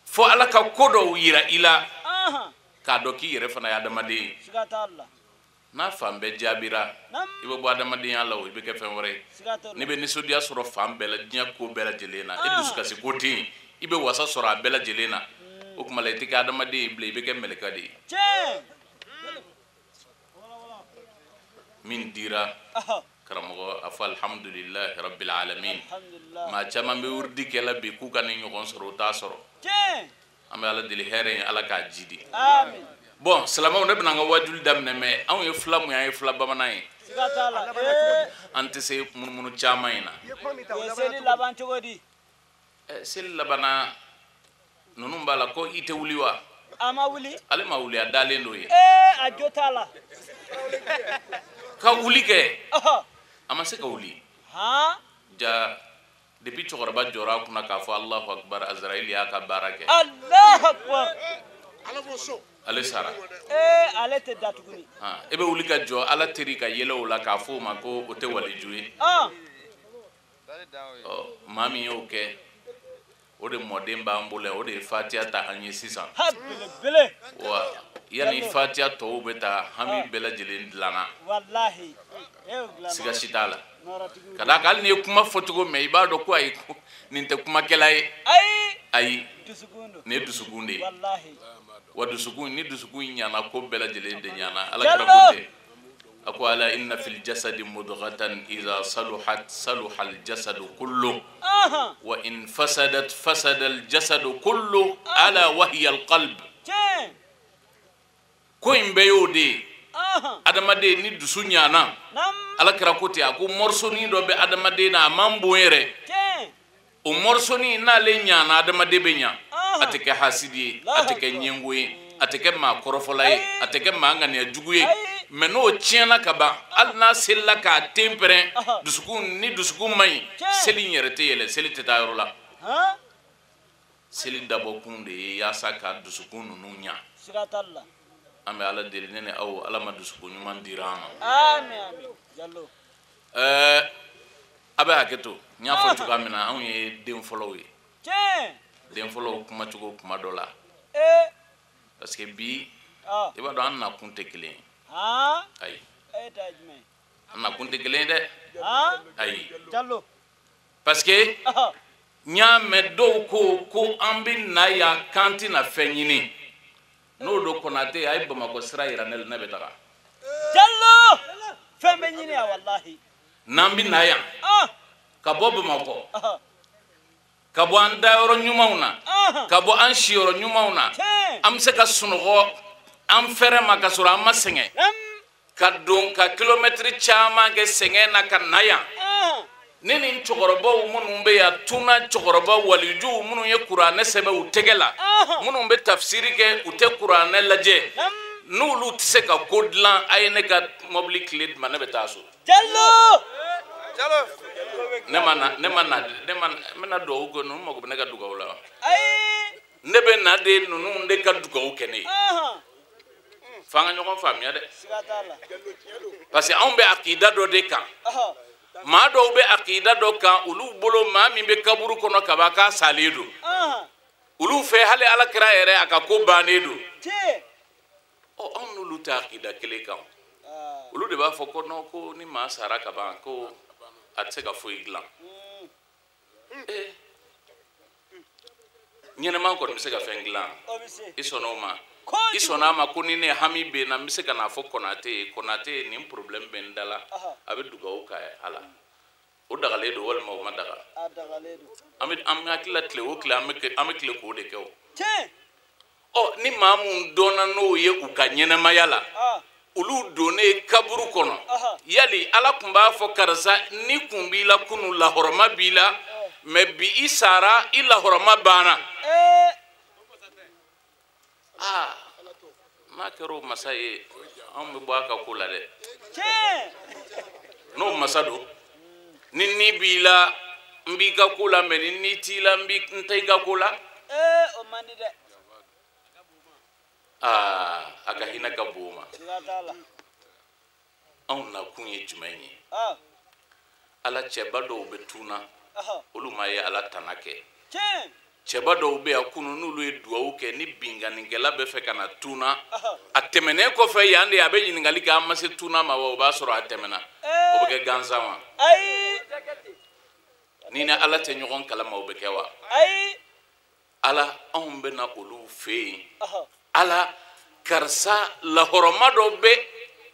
fo Ala ka ko dɔw yira i la k'a dɔn k'i yɛrɛ fana ye adamaden ye. N'a fan bɛɛ jaabira i bɛ bɔ adamadenya la o, i bɛ kɛ fɛn wɛrɛ ye. N'i bɛ nisɔndiya sɔrɔ fan bɛɛ la, diɲɛ ko bɛɛ lajɛlen na, e dusukasi ko tɛ yen, i bɛ wasa sɔrɔ a bɛɛ lajɛlen na. O tuma la i tɛ kɛ adamaden ye bilen, i bɛ kɛ mɛlɛkɛ de ye. Min dira karamɔgɔ a fɔ alhamdulilahi rabbil alamin. Maa caman bɛ wurudi kɛ la bi k'u ka nin ɲɔgɔn sɔrɔ, u t'a sɔrɔ. An bɛ Ala deli hɛrɛ in Ala k'a jidi. Bon silamɛw, ne bɛna n ka wajuli daminɛ, mɛ anw ye fila mun ye, an ye fila bamanan ye. An tɛ se munumunu caman in na. Seli laban cogo di? Seli labanna ninnu b'a la ko i tɛ wuli wa? A ma wuli. Ale ma wuli, a dalen don yen. A jo t'a la. Ka wuli kɛ, a ma se ka wuli. Ja depuis cɛkɔrɔba jɔra a kunna k'a fɔ Alahu akbar, Azraïl y'a ka baara kɛ. Alahu akbar. Ale sara. Ale tɛ da tuguni. E bɛ wuli ka jɔ Ala teri ka yɛlɛ o la k'a fɔ o ma ko o tɛ waliju ye. Ɔ maa min y'o kɛ, o de mɔden b'an bolo yan, o de ye Fatiya ta an ye sisan. Wa yanni Fatiya tɔw bɛ taa, hami bɛɛ lajɛlen dilanna. Siga si t'a la. Ka d'a kan hali n'i ye kuma fɔcogo mɛn, i b'a dɔn ko ayi, nin tɛ kumakɛla ye. Ayi, nin ye dusukun de ye. Wa dusukun, ni dusukun ɲana, ko bɛɛ lajɛlen de ɲana. Ala kira ko ten. A ko ala inna fil jasadi mudghatan iza saluhat saluha al jasadu kullu wa in fasadat fasada al jasadu kullu ala wa hiya al qalb. Ko in bɛɛ y'o de ye. Adamaden ni dusu ɲana, Ala kira ko ten, a ko morsonin dɔ bɛ adamaden na, a man bon yɛrɛ. O morsonin n'ale ɲana, adamaden bɛ ɲa. A tɛ kɛ hasidi ye, a tɛ kɛ ɲɛngo ye, a tɛ kɛ maa kɔrɔfɔla ye, a tɛ kɛ maa ŋaniya jugu ye. Mɛ n'o tiɲɛna ka ban, hali n'a selila k'a ten pɛrɛn, dusukun ni dusukun man ɲi, seli in yɛrɛ tɛ yɛlɛ, seli tɛ taa yɔrɔ la. Seli dabɔkun de ye yaasa ka dusukun ninnu ɲa. An bɛ Ala deli, ne ni aw, Ala ma dusukun ɲuman dira an ma. A bɛ hakɛ to, n y'a fɔ cogoya min na, anw ye den fɔlɔw ye. Den fɔlɔw kumacogo kuma dɔ la. Parce que bi, i b'a dɔn an nakun tɛ kelen ye. Ayi. An nakun tɛ kelen ye dɛ. Ayi. Parce que n y'a mɛn dɔw ko an bɛ na yan k'an tɛna fɛn ɲini. N'o don Konate, a ye Bamakɔ sira yira ne la, ne bɛ taga. Jalo! Fɛn bɛ ɲini yan walahi. N'an bɛ na yan, ka bɔ Bamakɔ, ka bɔ an dayɔrɔ ɲumanw na, ka bɔ an siyɔrɔ ɲumanw na, an bɛ se ka sunɔgɔ an fɛrɛ ma ka sɔrɔ an ma sɛgɛn, ka don ka kilomɛtiri caman kɛ sɛgɛn na ka na yan. Ne ni cɛkɔrɔbaw minnu bɛ yan, tuna cɛkɔrɔba walijuw minnu ye kuranɛ sɛbɛn u tɛgɛ la, minnu bɛ tafsiri kɛ u tɛ kuranɛ lajɛ, n'olu tɛ se ka ko dilan, a ye ne ka mɔbili tile di ma, ne bɛ taa so. Jalo! Ne ma na, n bɛna dugawu kɛ, ninnu mago bɛ ne ka dugawu la wa? Ne bɛ na de ninnu de ka dugawu kɛ ne ye. F'an ka ɲɔgɔn faamuya dɛ. Parce que anw bɛ akida dɔ de kan. Maa dɔw bɛ akida dɔ kan, olu bolo maa min bɛ kaburu kɔnɔ kaban k'a salen don. Olu fɛ hali Ala kira yɛrɛ a ka ko bannen don. Ɔ anw n'olu tɛ akida kelen kan. Olu de b'a fɔ ko non, ko ni maa sara kaban ko a tɛ se ka foyi dilan. Ɲɛnɛman kɔni bɛ se ka fɛn dilan. I sɔnna o ma? I sɔnna a ma ko ni ne hami bɛ n na, n bɛ se ka n'a fɔ Konate ye, Konate ye nin problème bɛ n da la, a bɛ dugawu k'a ye a la. O dagalen don walima o ma daga? An bɛ hakili la tile o tile, an bɛ tile k'o de kɛ o. Ɔ ni maa mun dɔnna n'o ye u ka ɲɛnɛmaya la, olu donnen kaburu kɔnɔ, yali Ala tun b'a fɔ karisa ni kun b'i la kunun, lahɔrɔma b'i la, mɛ bi i sara, i lahɔrɔma banna. Aa, n'a kɛra o masa ye, anw bɛ bɔ a ka ko la dɛ. N'o masa don, ni ni b'i la, n b'i ka ko la, mɛ ni ni t'i la, n tɛ i ka ko la. O man di dɛ. Aa, a ka hinɛ ka bon o ma. Anw nakun ye jumɛn ye? Ala cɛba dɔw bɛ tun na, olu ma ye Ala tana kɛ. Cɛba dɔw bɛ yan kunun n'olu ye duwawu kɛ ni binkannikɛla bɛ fɛ ka na tuna a tɛmɛnen kɔfɛ yan de a bɛ ɲininkali kɛ an ma se tuna ma wa o b'a sɔrɔ a tɛmɛna o bɛ kɛ gansan wa ni ni ala tɛ ɲɔgɔn kalama o bɛ kɛ wa ala anw bɛ na olu fɛ yen ala karisa lahɔrɔma dɔ bɛ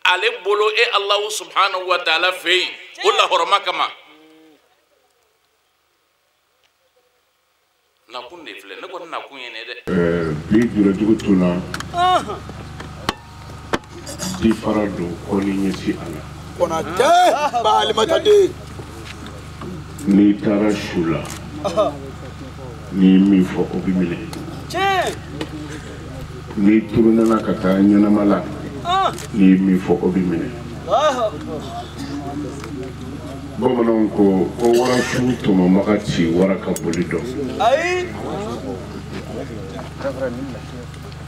ale bolo e Alahu subhanahu wa taala fɛ yen o lahɔrɔma kama nakun de filɛ ne kɔni nakun ye ne dɛ. Bi julajugu tun na di fara don kɔni ɲɛsin a la. Konatɛ Balimata den. N'i taara su la n'i ye min fɔ o bɛ minɛ. N'i turunana ka taa ɲɛnama la n'i ye min fɔ o bɛ minɛ. Bamananw ko ko warasu tɔmɔbaga ci wara ka boli dɔn.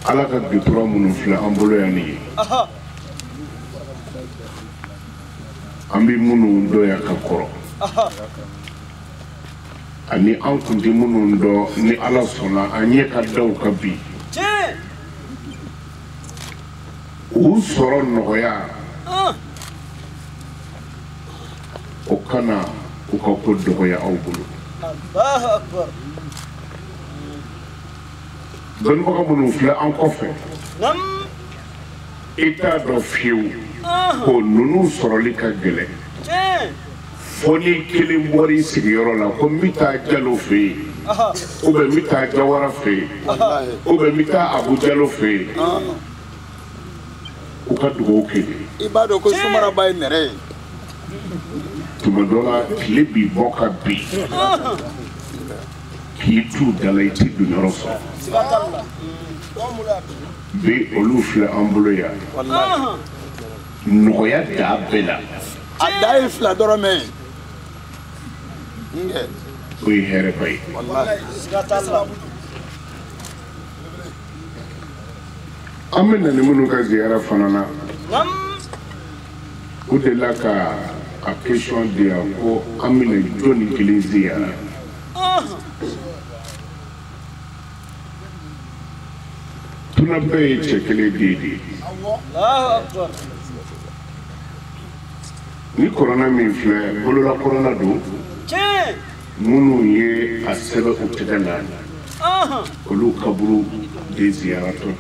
Ala ka dutura minnu filɛ an bolo yan nin ye an bɛ minnu dɔn yan ka kɔrɔ ani an kun tɛ minnu dɔn ni Ala sɔnna an ɲɛ ka da u kan bi u sɔrɔ nɔgɔya o kana u ka ko dɔgɔya aw bolo. Dɔnnibaga minnu filɛ an kɔfɛ i t'a dɔn fiyewu ko ninnu sɔrɔli ka gɛlɛn fo ni kelen bɔra i sigiyɔrɔ la ko n bɛ taa Jalo fɛ yen ou bien n bɛ taa Jawara fɛ yen ou bien n bɛ taa Abu Jalo fɛ yen u ka dugawu kɛ de. I b'a dɔn ko Sumaraba ye nɛrɛ ye. Tuma dɔ la tile b'i bɔ ka bin k'i t'u da la i t'i donyɔrɔ sɔrɔ bi olu filɛ an bolo yan nɔgɔya da bɛɛ la. A da ye fila dɔrɔn mɛ ye. O ye hɛrɛba ye. An bɛ na ni minnu ka ziyara fana na u delila ka a question di yan ko an bɛna jɔnni kelen ziyara. Tuna bɛɛ ye cɛ kelen den de ye. Ni kɔrɔna min filɛ bolola kɔrɔna don minnu ye a sɛbɛn u tɛgɛ la olu kaburu de ziyaratɔ don.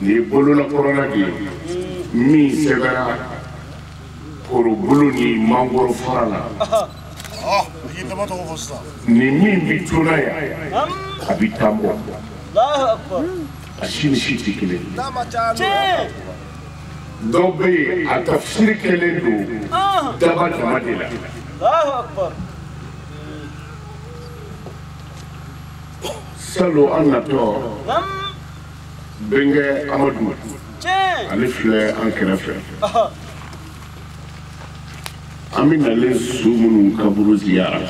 Nin ye bolola kɔrɔna de ye min sɛbɛnna korobolo ni mangoro fara la. Nin min bɛ tuna yan a bɛ tan bɔ a si ni si tɛ kelen ye. Dɔw bɛ yen a tafsiri kɛlen don daba dama de la. Salon an natɔ bɛnkɛ Amadu ale filɛ an kɛrɛfɛ. An bɛ nalen su minnu kaburu ziyara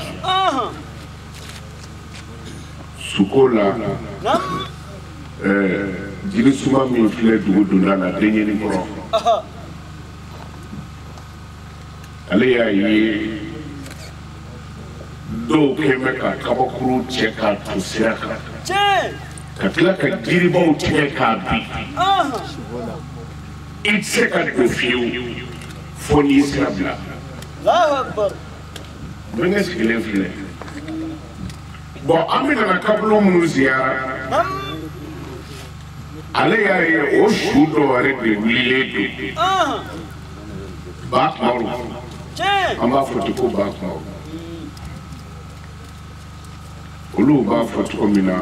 suko la jirisuma min filɛ dugu donda la denyɛnin kɔrɔ ale y'a ye dɔw kɛn bɛ ka kabakuru cɛ k'a to sira kan ka tila ka jiribaw tigɛ k'a bin i tɛ se ka don fiyewu fo n'i sira bila. Bɛnkɛ sigilen filɛ bɔn an bɛ nana kaburu minnu ziyara ale y'a ye o su dɔ yɛrɛ de wulilen don ba kumaru an b'a fɔ ten ko ba kumaru olu b'a fɔ cogo min na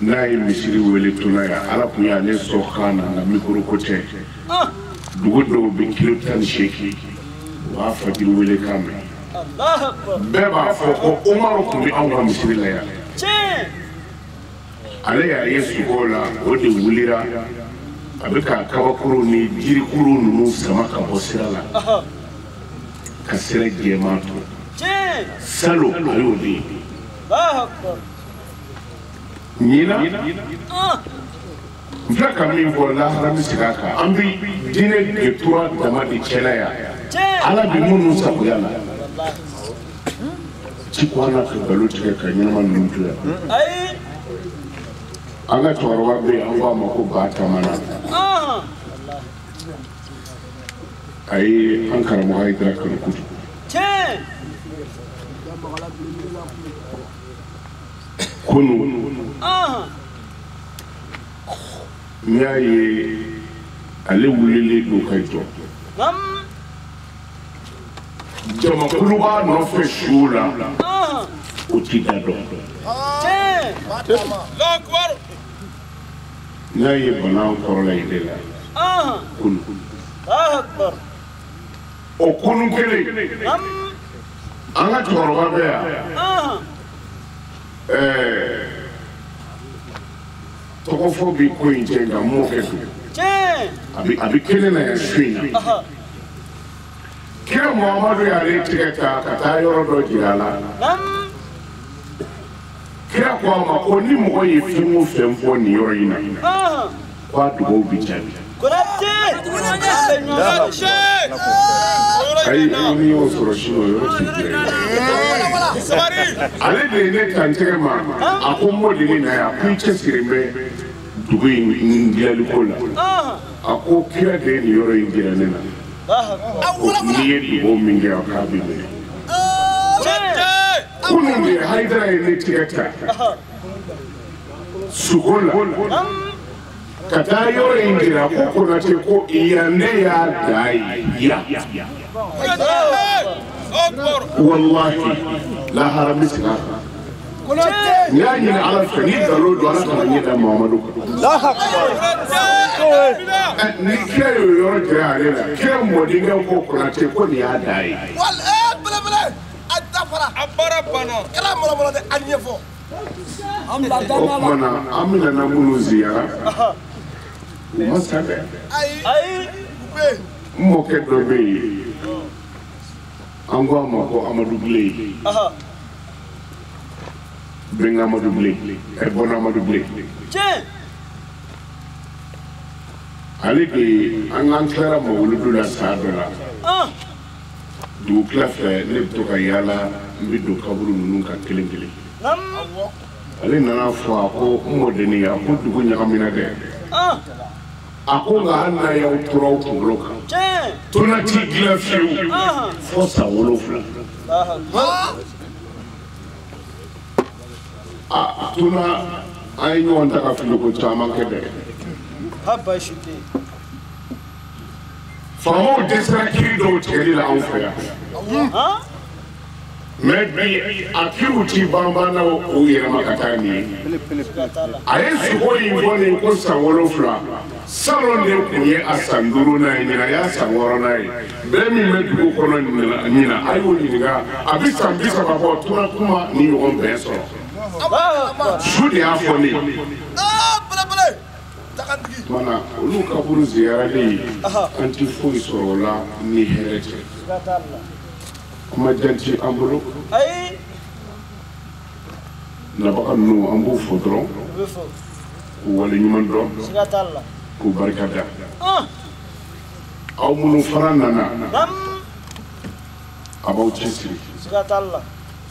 n'a ye misiri wele tuna yan ala kun y'ale sɔn kan na nka mikoro ko tɛ dugu dɔw bɛ kilo 18 u b'a fajiri wele kan mɛn bɛɛ b'a fɔ ko Umaru tun bɛ anw ka misiri la yan ale y'a ye sugo la o de wulira a bɛ ka kabakuru ni jirikuru ninnu sama ka bɔ sira la ka sira jɛman to salon a y'o de ye ɲinan n filɛ ka min fɔ lahara bɛ segin a kan an bɛ diinɛ de tora dama de cɛla yan ala bɛ minnu sagoya la Ci ko an na ka nkalon tigɛ ka ɲɛnama ninnu to yan. An ka cɛkɔrɔba bɛ yen, an k'a ma ko Ba Tamana. A ye an karamɔgɔ Hayidara kanu kojugu. Kunun n y'a ye ale wulilen don ka jɔ. Jamakulu b'a nɔfɛ su la, o ti da dɔn. N y'a ye bana kɔrɔla in de la kunun. O kunun kelen, an ka cɛkɔrɔba bɛ yan. Tɔgɔ fɔ bi ko in cɛ nka m'o kɛ tugun. A bɛ kelen na yan su in na. Kira Muhamadu y'ale tigɛ ta ka taa yɔrɔ dɔ jira a la. Kira ko a ma ko ni mɔgɔ ye fɛn o fɛn fɔ nin yɔrɔ in na, k'a dugawu bɛ jaabi. Ayi, n'i y'o sɔrɔ sini o yɔrɔ t'i jɛ. Ale de ye ne ta n tɛgɛ ma, a ko n mɔdennin na yan, ko i cɛsirilen bɛ dugu in dilanliko la. A ko kira de ye nin yɔrɔ in jira ne na. N'i ye dugawu min kɛ, a k'a bɛ minɛ. Kunun de Hayidara ye ne tigɛ ta suko la ka taa yɔrɔ in jira ko Konate ko yan ne y'a da ye yan. Walahi lahara n bɛ segin a kan. N y'a ɲini Ala fɛ ni nkalon don Ala kana ɲɛ da Muhamadu kan. Ni kira y'o yɔrɔ jira ale la, kira mɔdenkɛ ko Konate ko nin y'a da ye. O tuma na an bɛna na minnu ziyara, u ma sa dɛ. N mɔkɛ dɔ bɛ yen, an ko a ma ko Amadu Bilen. Bɛnkɛ Amadu Bilen, Bɔnna Amadu Bilen. Ale de an k'an tilara mawuludu la san dɔ la. Dugu tila fɛ ne bɛ to ka yaala, n bɛ don kaburu ninnu kan kelen kelen. Ale nana fɔ a ko n mɔdennin, a ko dugu ɲagamina dɛ. A ko nka hali n'a y'aw tora aw kunkolo kan, tona t'i dilan fiyewu fo san 7. A tona an ye ɲɔgɔn ta ka filiko caman kɛ dɛ. Faamaw dɛsɛra kiiri dɔw tigɛli la anw fɛ yan. Mais bi a kiiriw ti banbanna u yɛlɛma ka taa nin ye. A ye sogo in bɔ nin ko san 7, salon de tun ye a san 5nan ye, ɲinan y'a san 6nan ye. Bɛɛ min bɛ dugu kɔnɔ ɲinan, a y'o ɲininka, a bɛ san 30 bɔ tora kuma ni ɲɔgɔn bɛn sɔrɔ. Su de y'a fɔ ne ye. Tuma olu kaburu ziyarali, an ti foyi sɔrɔ o la ni hɛrɛ tɛ. Kuma jan ti an bolo. Nabaga ninnu an b'u fo dɔrɔn, k'u waleɲuman dɔn, k'u barika da. Aw minnu fana nana, a b'aw cɛsiri.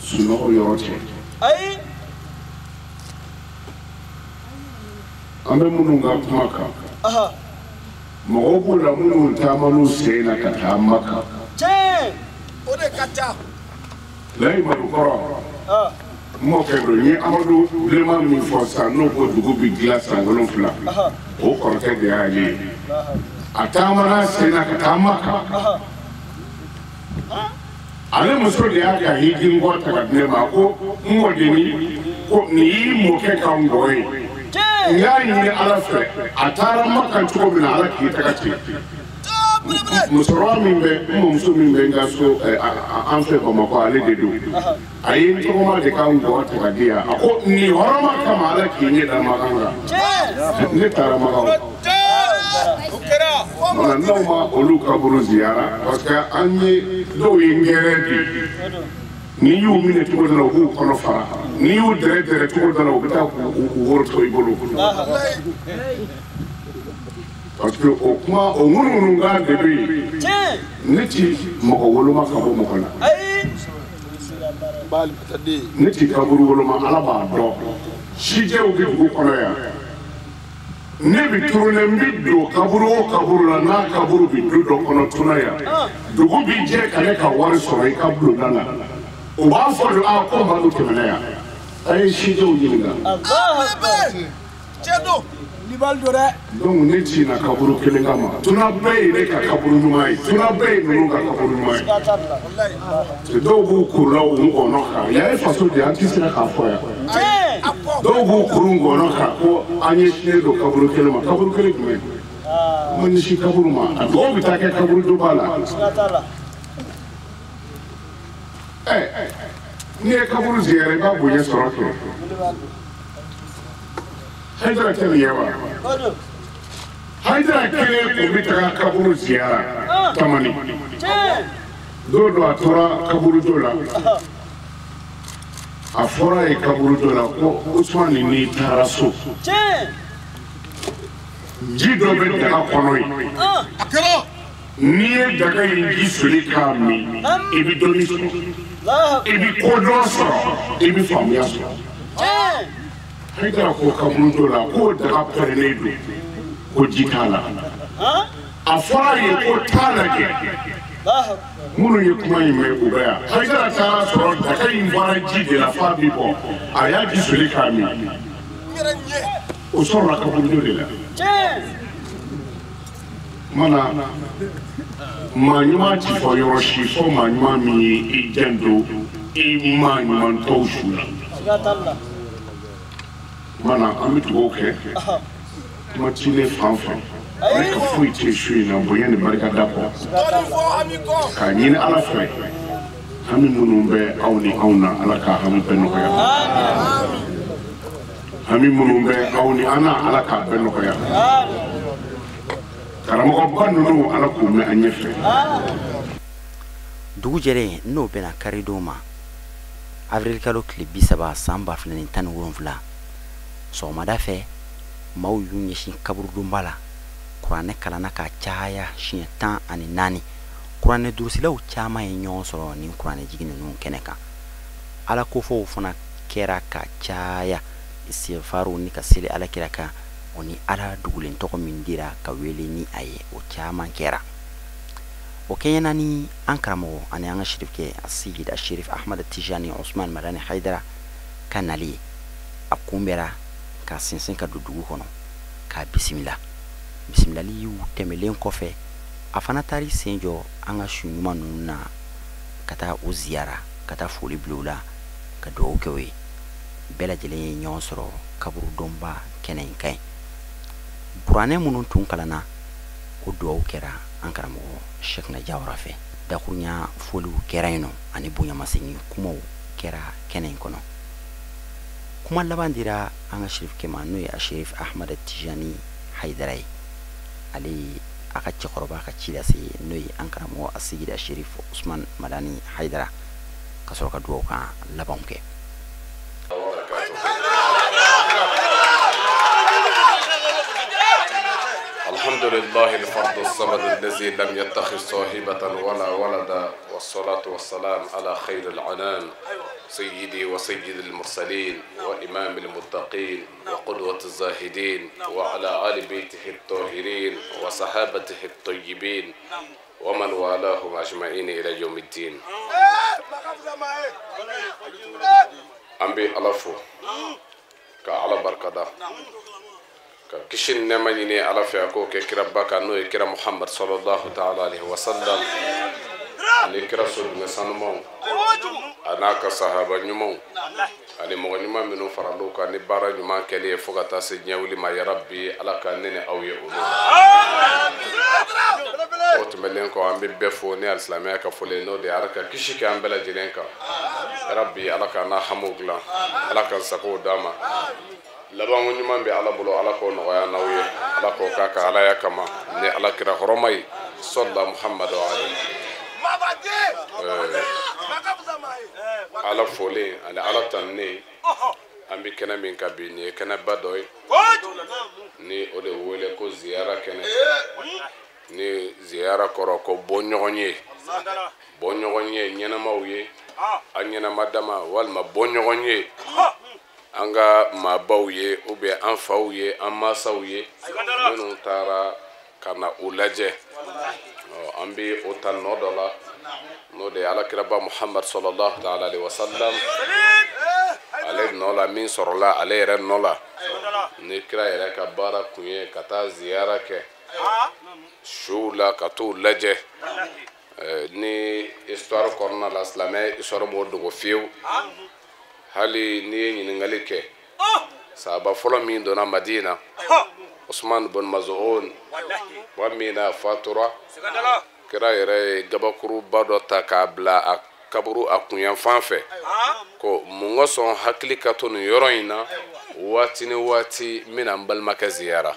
Sunɔgɔ yɔrɔ tɛ. An bɛ minnu ka kuma kan, mɔgɔw b'u la minnu taama n'u sen na ka taa Maka. Layi Malukɔrɔ, n mɔkɛ don, n ye Amadu Bilenman min fɔ sisan n'o ko dugu bɛ dilan san 7, o kɔrɔkɛ de y'ale ye. A taamana sen na ka taa Maka. Ale muso de y'a ka hiji ngɔ ta ka di ne ma, a ko n mɔdennin, ko nin y'i mɔkɛ ka ngɔ ye. N y'a ɲini Ala fɛ, a taara Maka cogo min na, Ala k'i taga ten. Musokɔrɔba min bɛ, n mɔmuso min bɛ n ka so an fɛ Bamakɔ, ale de don. A ye n tɔgɔma de ka ngɔ ta ka di yan. A ko nin hɔrɔma kama Ala k'i ɲɛ da Makan kan. Ne taara Makan. Wala n'aw ma olu kaburu ziyara, parce que an ye dɔw ye ngɛrɛ bi. N'i y'u minɛ cogo dɔ la, u b'u kɔnɔ fara. N'i y'u dɛrɛ dɛrɛ cogo dɔ la, u bɛ taa k'u woro to i bolo. Parce que o kuma o ŋunuŋunukan de bɛ yen. Ne ti mɔgɔ woloma ka bɔ mɔgɔ la. Ne t'i kaburu woloma, Ala b'a dɔn. Sijɛw bɛ dugu kɔnɔ yan. Ne bɛ tourner, n bɛ don kaburu o kaburu la, n'a kaburu bɛ du dɔ kɔnɔ tuna yan. Dugu bɛ jɛ ka ne ka wari sɔrɔ i ka bulonda la. U b'a fɔ de, a ko Madu tɛmɛna yan. A ye sijɛw ɲininka. Donc ne ci na kaburu kelen kama. Tuna bɛɛ ye ne ka kaburu ɲuman ye. Tuna bɛɛ ye ninnu ka kaburu ɲuman ye. Dɔw b'u kurula u ngɔnɔ kan. Yan ye faso de ye, an tɛ se k'a fɔ yan. Dɔw b'u kuru ngɔnɔ kan ko an ɲɛsinnen don kaburu kelen ma. Kaburu kelen jumɛn? Ma ɲɛsin kaburu ma. A dɔw bɛ taa kɛ kaburu donba la. N'i ye kaburu ziyara i b'a bonya sɔrɔ kɛ. Hayidara tɛ nin ye wa? Hayidara kelen kun bɛ taga kaburu ziyara Tamani. Don dɔ a tora kaburudo la. A fɔra ye kaburudo la ko Usumani n'i taara so. Ji dɔ bɛ daga kɔnɔ yen. N'i ye daga in ji soli k'a min, i bɛ dɔnni sɔrɔ. I bɛ kodɔn sɔrɔ, i bɛ faamuya sɔrɔ. Hayidara ko kaburudo la k'o daga pɛrɛnnen don, ko ji t'a la. A fɔra ye ko taa lajɛ. Minnu ye kuma in mɛn u bɛ yan. Hayidara taara sɔrɔ daga in bɔra ji de la f'a bɛ bɔ. A y'a ji soli k'a min. O sɔrɔla kaburudo de la. Mana maa ɲuman ti fɔ yɔrɔ si fɔ maa ɲuman min ye i janto i maa ɲuman tɔw su la. Mana an bɛ dugawu kɛ kuma ti ne fan fɛ, ne ka foyi tɛ su in na bonya ni barika da kɔ, k'a ɲini Ala fɛ hami minnu bɛ aw ni anw na, Ala k'a hami bɛɛ nɔgɔya. Hami minnu bɛ aw ni an na, Ala k'a bɛɛ nɔgɔya. Karamɔgɔba ninnu, Ala k'u mɛn an ɲɛfɛ. Dugu jɛlen n'o bɛnna karidon ma, avril kalo tile 30 san 2017, sɔgɔmada fɛ maaw y'u ɲɛsin kaburudonba la. Kuranɛ kalanna ka caya siɲɛ 14. Kuranɛ durusilaw caman ye ɲɔgɔn sɔrɔ nin kuranɛ jigin ninnu kɛnɛ kan. Ala kofɔw fana kɛra ka caya, istighfaru ni ka seli Ala kira kan, o ni Ala dugulen tɔgɔ min dira ka wele ni a ye, o caman kɛra. O kɛɲɛna ni an karamɔgɔ ani an ka sirifkɛ Asiyid Asherif Ahmad Tijani Usman Madani Hayidara ka nali ye. A kunbɛra ka sinsin ka don dugu kɔnɔ k'a bisimila. Bisimilali y'u tɛmɛlen kɔfɛ, a fana taar'i sen jɔ an ka su ɲuman ninnu na ka taa u ziyara, ka taa foli bila u la, ka dugawu kɛ u ye. Bɛɛ lajɛlen ye ɲɔgɔn sɔrɔ kaburudonba kɛnɛ in kan yen. Kuranɛ minnu tun kalanna, o dugawu kɛra an karamɔgɔ Cheikhna Jawara fɛ. Dakurunya foliw kɛra yen nɔ, ani bonyamasegin kumaw kɛra kɛnɛ in kɔnɔ. Kuma laban dira an ka sirifkɛ ma, n'o ye Asherif Ahmad Tijani Hayidara ye. Ale ye a ka cɛkɔrɔba ka ci lase, n'o ye an karamɔgɔ Asiyid Asherif Usman Madani Hayidara, ka sɔrɔ ka dugawu kan labanw kɛ. الحمد لله الفرد الصمد الذي لم يتخذ صاحبة ولا ولدا، والصلاة والسلام على خير العنان سيدي وسيد المرسلين وإمام المتقين وقدوة الزاهدين وعلى آل بيته الطاهرين وصحابته الطيبين ومن والاهم أجمعين إلى يوم الدين. أنبي ألفو كعلى بركة ka kisi ni nɛɛma ɲini Ala fɛ, a k'o kɛ kiraba kan, n'o ye kira Muhamad sallallahu ta'ala alaihi wa sallam, ani kira soduŋɛ sanumanw, a n'a ka sahaba ɲumanw, ani mɔgɔ ɲuman minnu faral'u kan ni baara ɲuman kɛli ye fo ka taa se diɲɛ wuli ma. Yarabi Ala ka ne ni aw ye olu la. O tɛmɛnen kɔ, an bɛ bɛɛ fo ni alisilamɛya ka foli, n'o de ye Ala ka kisi kɛ an bɛɛ lajɛlen kan. Yarabi Ala k'an n'a hamiw dilan, Ala ka sagow d'an ma. Labanko ɲuman bɛ Ala bolo, Ala k'o nɔgɔya n'aw ye, Ala k'o k'a ka Alaya kama ni Ala kira hɔrɔma ye sɔlila Muhamadu alayhi. Ala folen ani Ala tanunen, an bɛ kɛnɛ min kan bi, nin ye kɛnɛba dɔ ye, ni o de wele ko ziyara kɛnɛ. Ni ziyara kɔrɔ ko bɔ ɲɔgɔn ye, bɔ ɲɔgɔn ye ɲɛnamaw ye An ɲɛnama dama walima bɔɲɔgɔn ye an ka maabaw ye ou bien an faw ye an mansaw ye minnu taara ka na u lajɛ. An bɛ o ta nɔ dɔ la n'o de ye alakiraba Muhammad sallallahu ta'ala alaihi wa sallam ale nɔ la min sɔrɔla ale yɛrɛ nɔ la ni kira yɛrɛ ka baara kun ye ka taa ziyara kɛ suw la ka t'u lajɛ. Ni histoire kɔnɔna la silamɛ histoire m'o dogo fiyewu. Hali n'i ye ɲininkali kɛ sahaba fɔlɔ min donna Madina Usman bin Maz'un wa min na fatura kira yɛrɛ ye gabakuruba dɔ ta k'a bila a kaburu a kunyanfan fɛ ko mun ka sɔn hakili ka to nin yɔrɔ in na waati ni waati n bɛna n balimakɛ ziyara.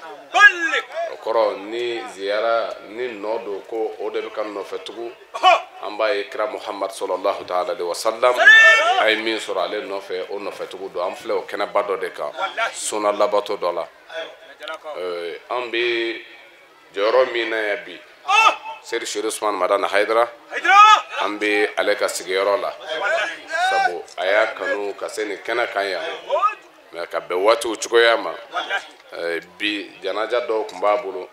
O kɔrɔ ni ziyara ni nɔ don ko o de bɛ ka nɔfɛ tugun. An b'a ye kira Muhammad sallallahu ta'ala alaihi wa sallam a ye min sɔrɔ ale nɔfɛ o nɔfɛ tugun don. An filɛ o kɛnɛba dɔ de kan sunna labato dɔ la. An bɛ jɔyɔrɔ min na yan bi Seyidi Seri Usman Madani Hayidara an bɛ ale ka sigiyɔrɔ la sabu a y'a kanu ka se nin kɛnɛ kan yan mɛ ka bɛn waatiw cogoya ma. Bi janaja dɔw tun b'a bolo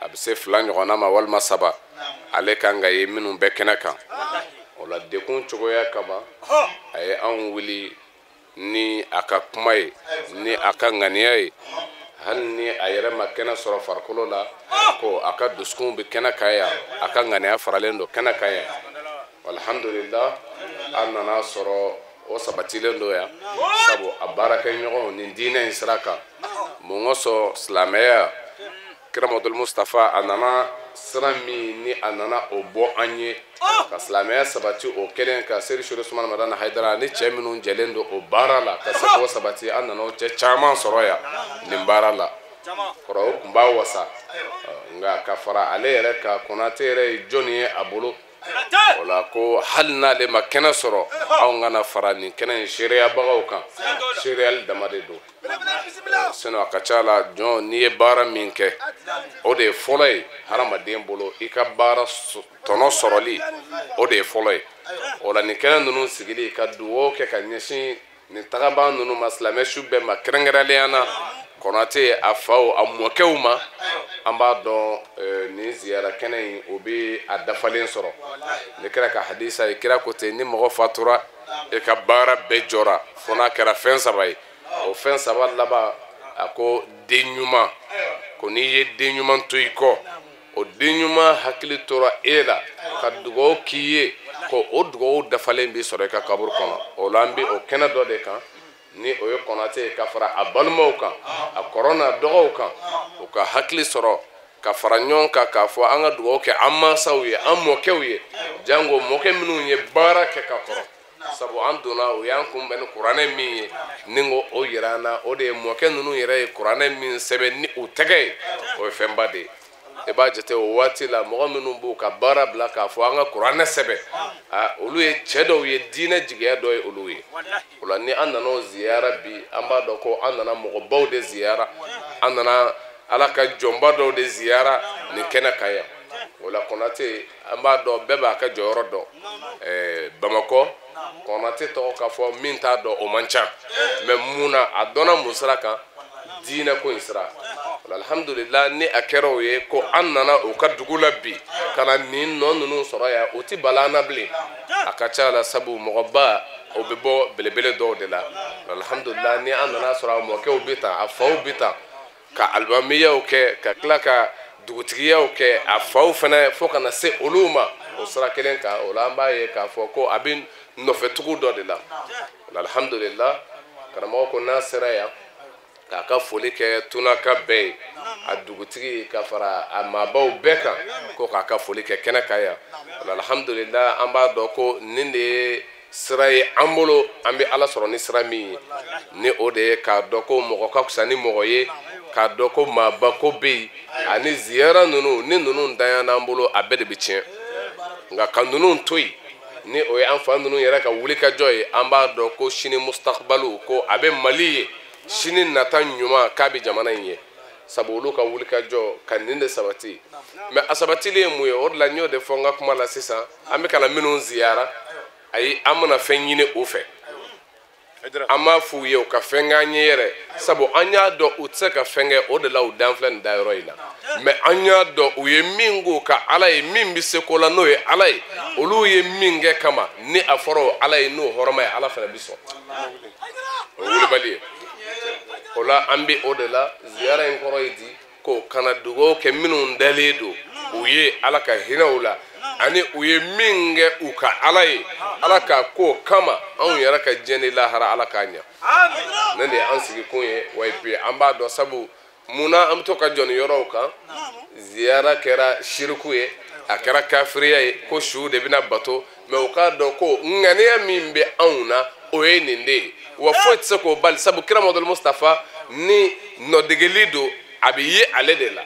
a bɛ se 2 ɲɔgɔnna ma walima 3 ale kan ka ye minnu bɛ kɛnɛ kan. O la dekun cogoya kama a ye anw wuli ni a ka kuma ye ni a ka ŋaniya ye hali ni a yɛrɛ ma kɛnɛ sɔrɔ farikolo la ko a ka dusukun bɛ kɛnɛ kan yan a ka ŋaniya faralen don kɛnɛ kan yan. Alhamdulillah an nana sɔrɔ o sabatilen don yan sabu a baarakɛɲɔgɔnw nin diinɛ in sira kan mun kosɔn silamɛya kira Muhamadu Mustafa a nana sira min ni a nana o bɔ an ye ka silamɛya sabati o kelen ka Seyidi Seri Usman Madani Hayidara ni cɛ minnu jɛlen don o baara la ka se k'o sabati an nana o cɛ caman sɔrɔ yan nin baara la. Kɔrɔ o tun b'a wasa nka ka fara ale yɛrɛ kan Konate yɛrɛ ye jɔnni ye a bolo o la ko hali n'ale ma kɛnɛ sɔrɔ anw kana fara nin kɛnɛ in seereyabagaw kan seereyali dama de don. Sinon a ka ca la jɔn n'i ye baara min kɛ o de ye fɔlɔ ye hadamaden bolo i ka baara tɔnɔ sɔrɔli o de ye fɔlɔ ye. O la nin kɛnɛ ninnu sigili ka dugawu kɛ ka ɲɛsin nin tagabaa ninnu ma silamɛ su bɛɛ ma kɛrɛnkɛrɛnnenya na Konate a faw a mɔkɛw ma an b'a dɔn nin ziyara kɛnɛ in o bɛ a dafalen sɔrɔ. Ni kira ka hadisa ye kira ko ten ni mɔgɔ fatura i ka baara bɛɛ jɔra fo n'a kɛra fɛn 3 ye. O fɛn 3 laban a ko den ɲuman ko n'i ye den ɲuman to i kɔ o den ɲuman hakili tora e la ka dugawu k'i ye ko o dugawu dafalen b'i sɔrɔ i ka kaburu kɔnɔ. O la an bɛ o kɛnɛ dɔ de kan ni o ye Konate ye ka fara a balimaw kan a kɔrɔ n'a dɔgɔw kan u ka hakili sɔrɔ ka fara ɲɔgɔn kan k'a fɔ an ka dugawu kɛ an mansaw ye an mɔkɛw ye jango mɔkɛ minnu ye baara kɛ ka kɔrɔ sabu an donna o y'an kunbɛn ni kuranɛ min ye ni ko o yira an na o de ye mɔkɛ ninnu yɛrɛ ye kuranɛ min sɛbɛn ni u tɛgɛ ye o ye fɛnba de ye. I b'a jate o waati la mɔgɔ minnu b'u ka baara bila k'a fɔ an ka kuranɛ sɛbɛn olu ye cɛ dɔw ye diinɛ jigiya dɔ ye olu ye. O la ni an nana o ziyara bi an b'a dɔn ko an nana mɔgɔbaw de ziyara an nana ala ka jɔnba dɔw de ziyara nin kɛnɛ kan yan. O la Konate an b'a dɔn bɛɛ b'a ka jɔyɔrɔ dɔn. Bamakɔ Konate tɔgɔ k'a fɔ min t'a dɔn o man ca mɛ mun na a dɔnna mun sira kan diinɛ ko in sira. Alhamdulillah ni a kɛra o ye ko an nana u ka dugu la bi ka na nin nɔ ninnu sɔrɔ yan o ti bala an na bilen. A ka ca la sabu mɔgɔba o bɛ bɔ belebele dɔw de la. Alhamdulillah ni an nana sɔrɔ a mɔkɛw bɛ tan a faw bɛ tan ka alimamiyaw kɛ ka tila ka dugutigiyaw kɛ a faw fana fo ka na se olu ma o sira kelen kan. O la an b'a ye k'a fɔ ko a bɛ nɔfɛtugu dɔ de la. Alhamdulillah karamɔgɔ ko n'a sera yan k'a ka foli kɛ tunaka bɛɛ ye a dugutigi ka fara a maabaw bɛɛ kan ko k'a ka foli kɛ kɛnɛ kan yan. Alhamdulillah an b'a dɔn ko nin de ye sira ye an bolo an bɛ ala sɔrɔ ni sira min ye ni o de ye k'a dɔn ko mɔgɔ ka fisa ni mɔgɔ ye k'a dɔn ko maaba ko bɛ yen ani ziyara ninnu ni ninnu danyana an bolo a bɛɛ de bɛ tiɲɛ. Nka ka ninnu to yen ni o ye an fa ninnu yɛrɛ ka wulikajɔ ye an b'a dɔn ko sini mustakbalu ko a bɛ Mali ye sini nata ɲuman k'a bɛ jamana in ye sabu olu ka wulikajɔ ka nin de sabati. Mɛ a sabatili ye mun ye o de la n y'o de fɔ n ka kuma la sisan an bɛ ka na minnu ziyara Ayi, an mana fɛn ɲini u fɛ, an m'a f'u ye u ka fɛn k'an ye yɛrɛ, sabu an y'a dɔn u tɛ se ka fɛn kɛ, o de la u dan filɛ nin dayɔrɔ in na. Mɛ an y'a dɔn u ye min k'u ka ala ye, min bɛ se ko la n'o ye ala ye, olu ye min kɛ kama ni a fɔra o ala ye n'o hɔrɔma ye, ala fana bɛ sɔn. O ye wulibali ye. O la an bɛ o de la ziyara in kɔrɔ ye di ko kana dugawu kɛ minnu dalen don u ye, ala ka hinɛ u la, ani u ye min kɛ u ka ala ye, ala k'a ko kama anw yɛrɛ ka diɲɛ ni lahara ala k'a ɲɛ. Ne de ye an sigikun ye. Wa et puis an b'a dɔn sabu munna an bɛ to ka jɔ nin yɔrɔw kan, ziyara kɛra siriku ye, a kɛra kafiriya ye, ko su de bɛna bato, mɛ u k'a dɔn ko ŋaniya min bɛ anw na o ye nin de ye, wa foyi tɛ se k'o bali, sabu kira Mamadu Mustafa ni nɔdegeli don a bɛ ye ale de la.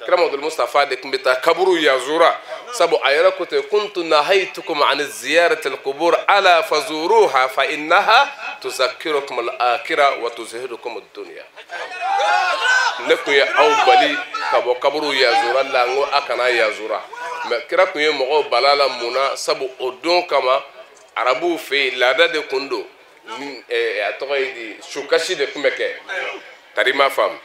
Kira Mamadu Mustafa de tun bɛ taa kaburu yazura, sabu a yɛrɛ ko ten, kuntu nahaytukum an ziyarati alqubur ala fazuruha fa innaha tuzakkirukum al-akhirah wa tuzhidukum ad-dunya. Ne tun ye aw bali ka bɔ kaburu yazura la, n ko a kana yazura. Mɛ kira tun ye mɔgɔw bala la mun na? Sabu o don kama arabuw fɛ yen laada de kun don, a tɔgɔ ye di, sukasi de tun bɛ kɛ, tari ma faamu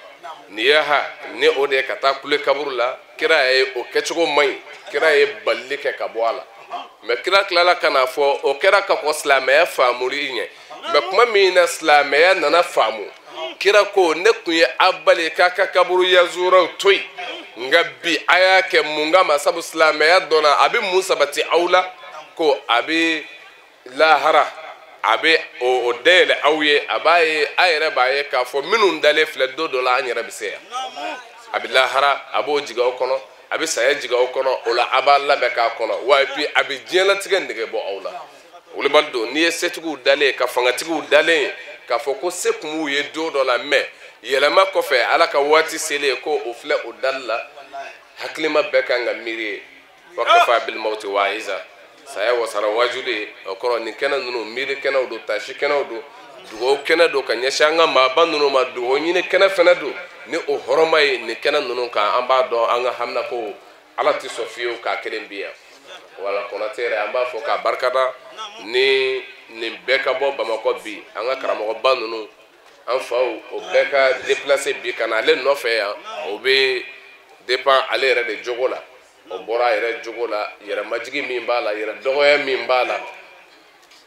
niyaha ni o de ye ka taa kule kaburu la. Kira ye o kɛcogo man ɲi, kira ye balili kɛ ka bɔ a la. Mɛ kira tilala ka n'a fɔ o kɛra ka kɔn silamɛya faamuli ɲɛ. Mɛ kuma min na silamɛya nana faamu, kira ko ne tun ye a bali k'a ka kaburu yazuraw to yen, nka bi a y'a kɛ mun kama? Sabu silamɛya dɔnna a bɛ mun sabati aw la, ko a bɛ lahara a bɛ o dayɛlɛ aw ye, a b'a ye a yɛrɛ b'a ye k'a fɔ minnu dalen filɛ don dɔ la an yɛrɛ bɛ se yan, a bɛ lahara a b'o jigin aw kɔnɔ, a bɛ saya jigin aw kɔnɔ, o la a b'a labɛn k'a kɔnɔ, wa et puis a bɛ diɲɛlatigɛ nege bɔ aw la. Wulibali don, n'i ye setigiw dalen ka fangatigiw dalen k'a fɔ ko se kun b'u ye don dɔ la, mɛ yɛlɛma kɔfɛ ala ka waati selen ko o filɛ o dali la, hakilima bɛɛ kan ka miiri ye. Wa kafa bil mawti wa'iza, saya wasara wajuli ye. O kɔrɔ nin kɛnɛ ninnu miiri kɛnɛw don, tasi kɛnɛw don, dugawu kɛnɛ don ka ɲɛsin an ka maaba ninnu ma, dugawu ɲini kɛnɛ fɛnɛ don ni o hɔrɔma ye nin kɛnɛ ninnu kan. An b'a dɔn an ka hamina ko ala tɛ sɔn fiyewu k'a kelen bi yan. Wala Konate yɛrɛ an b'a fɔ k'a barikada ni nin bɛɛ ka bɔ Bamakɔ bi, an ka karamɔgɔba ninnu, an faw, o bɛɛ ka déplacer bi ka na ale nɔfɛ yan, o bɛ dépend ale yɛrɛ de jogo la. O bɔra a yɛrɛ jogo la, yɛrɛmajigi min b'a la, yɛrɛ dɔgɔya min b'a la,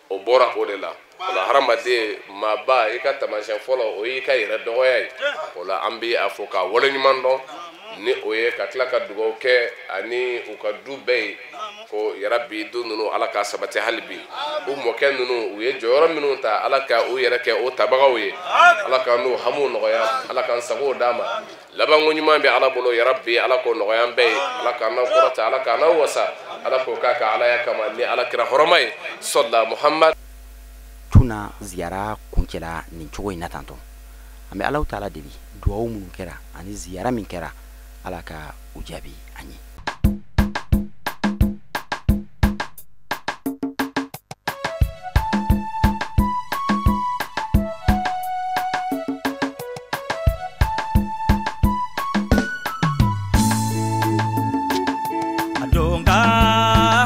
o bɔra o de la. O la hadamaden maaba i ka taamasiyɛn fɔlɔ o y'i ka yɛrɛ dɔgɔya ye. O la an bɛ a fɔ k'a waleɲuman dɔn ni o ye, ka tila ka dugawu kɛ ani u ka du bɛɛ ye ko yarabi du ninnu ala k'a sabati hali bi, u mɔkɛ ninnu u ye jɔyɔrɔ minnu ta ala ka u yɛrɛ kɛ o tabagaw ye, ala ka n'u hamuw nɔgɔya, ala k'an sagow d'a ma. Labanko ɲuman bɛ ala bolo yarabi, ala k'o nɔgɔya an bɛɛ ye, ala k'an n'aw kɔrɔta, ala k'an n'aw wasa, ala k'o k'a ka alaya kama ni ala kira hɔrɔma ye sɔla Muhammad. Tuna ziyara kuncɛla nin cogo in na tantɔ, an bɛ Alahu taala deli duwawu minnu kɛra ani ziyara min kɛra ala ka u jaabi an ye.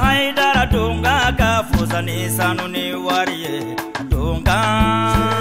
Haidara donga ka fusa ni sanu ni wari ye donga.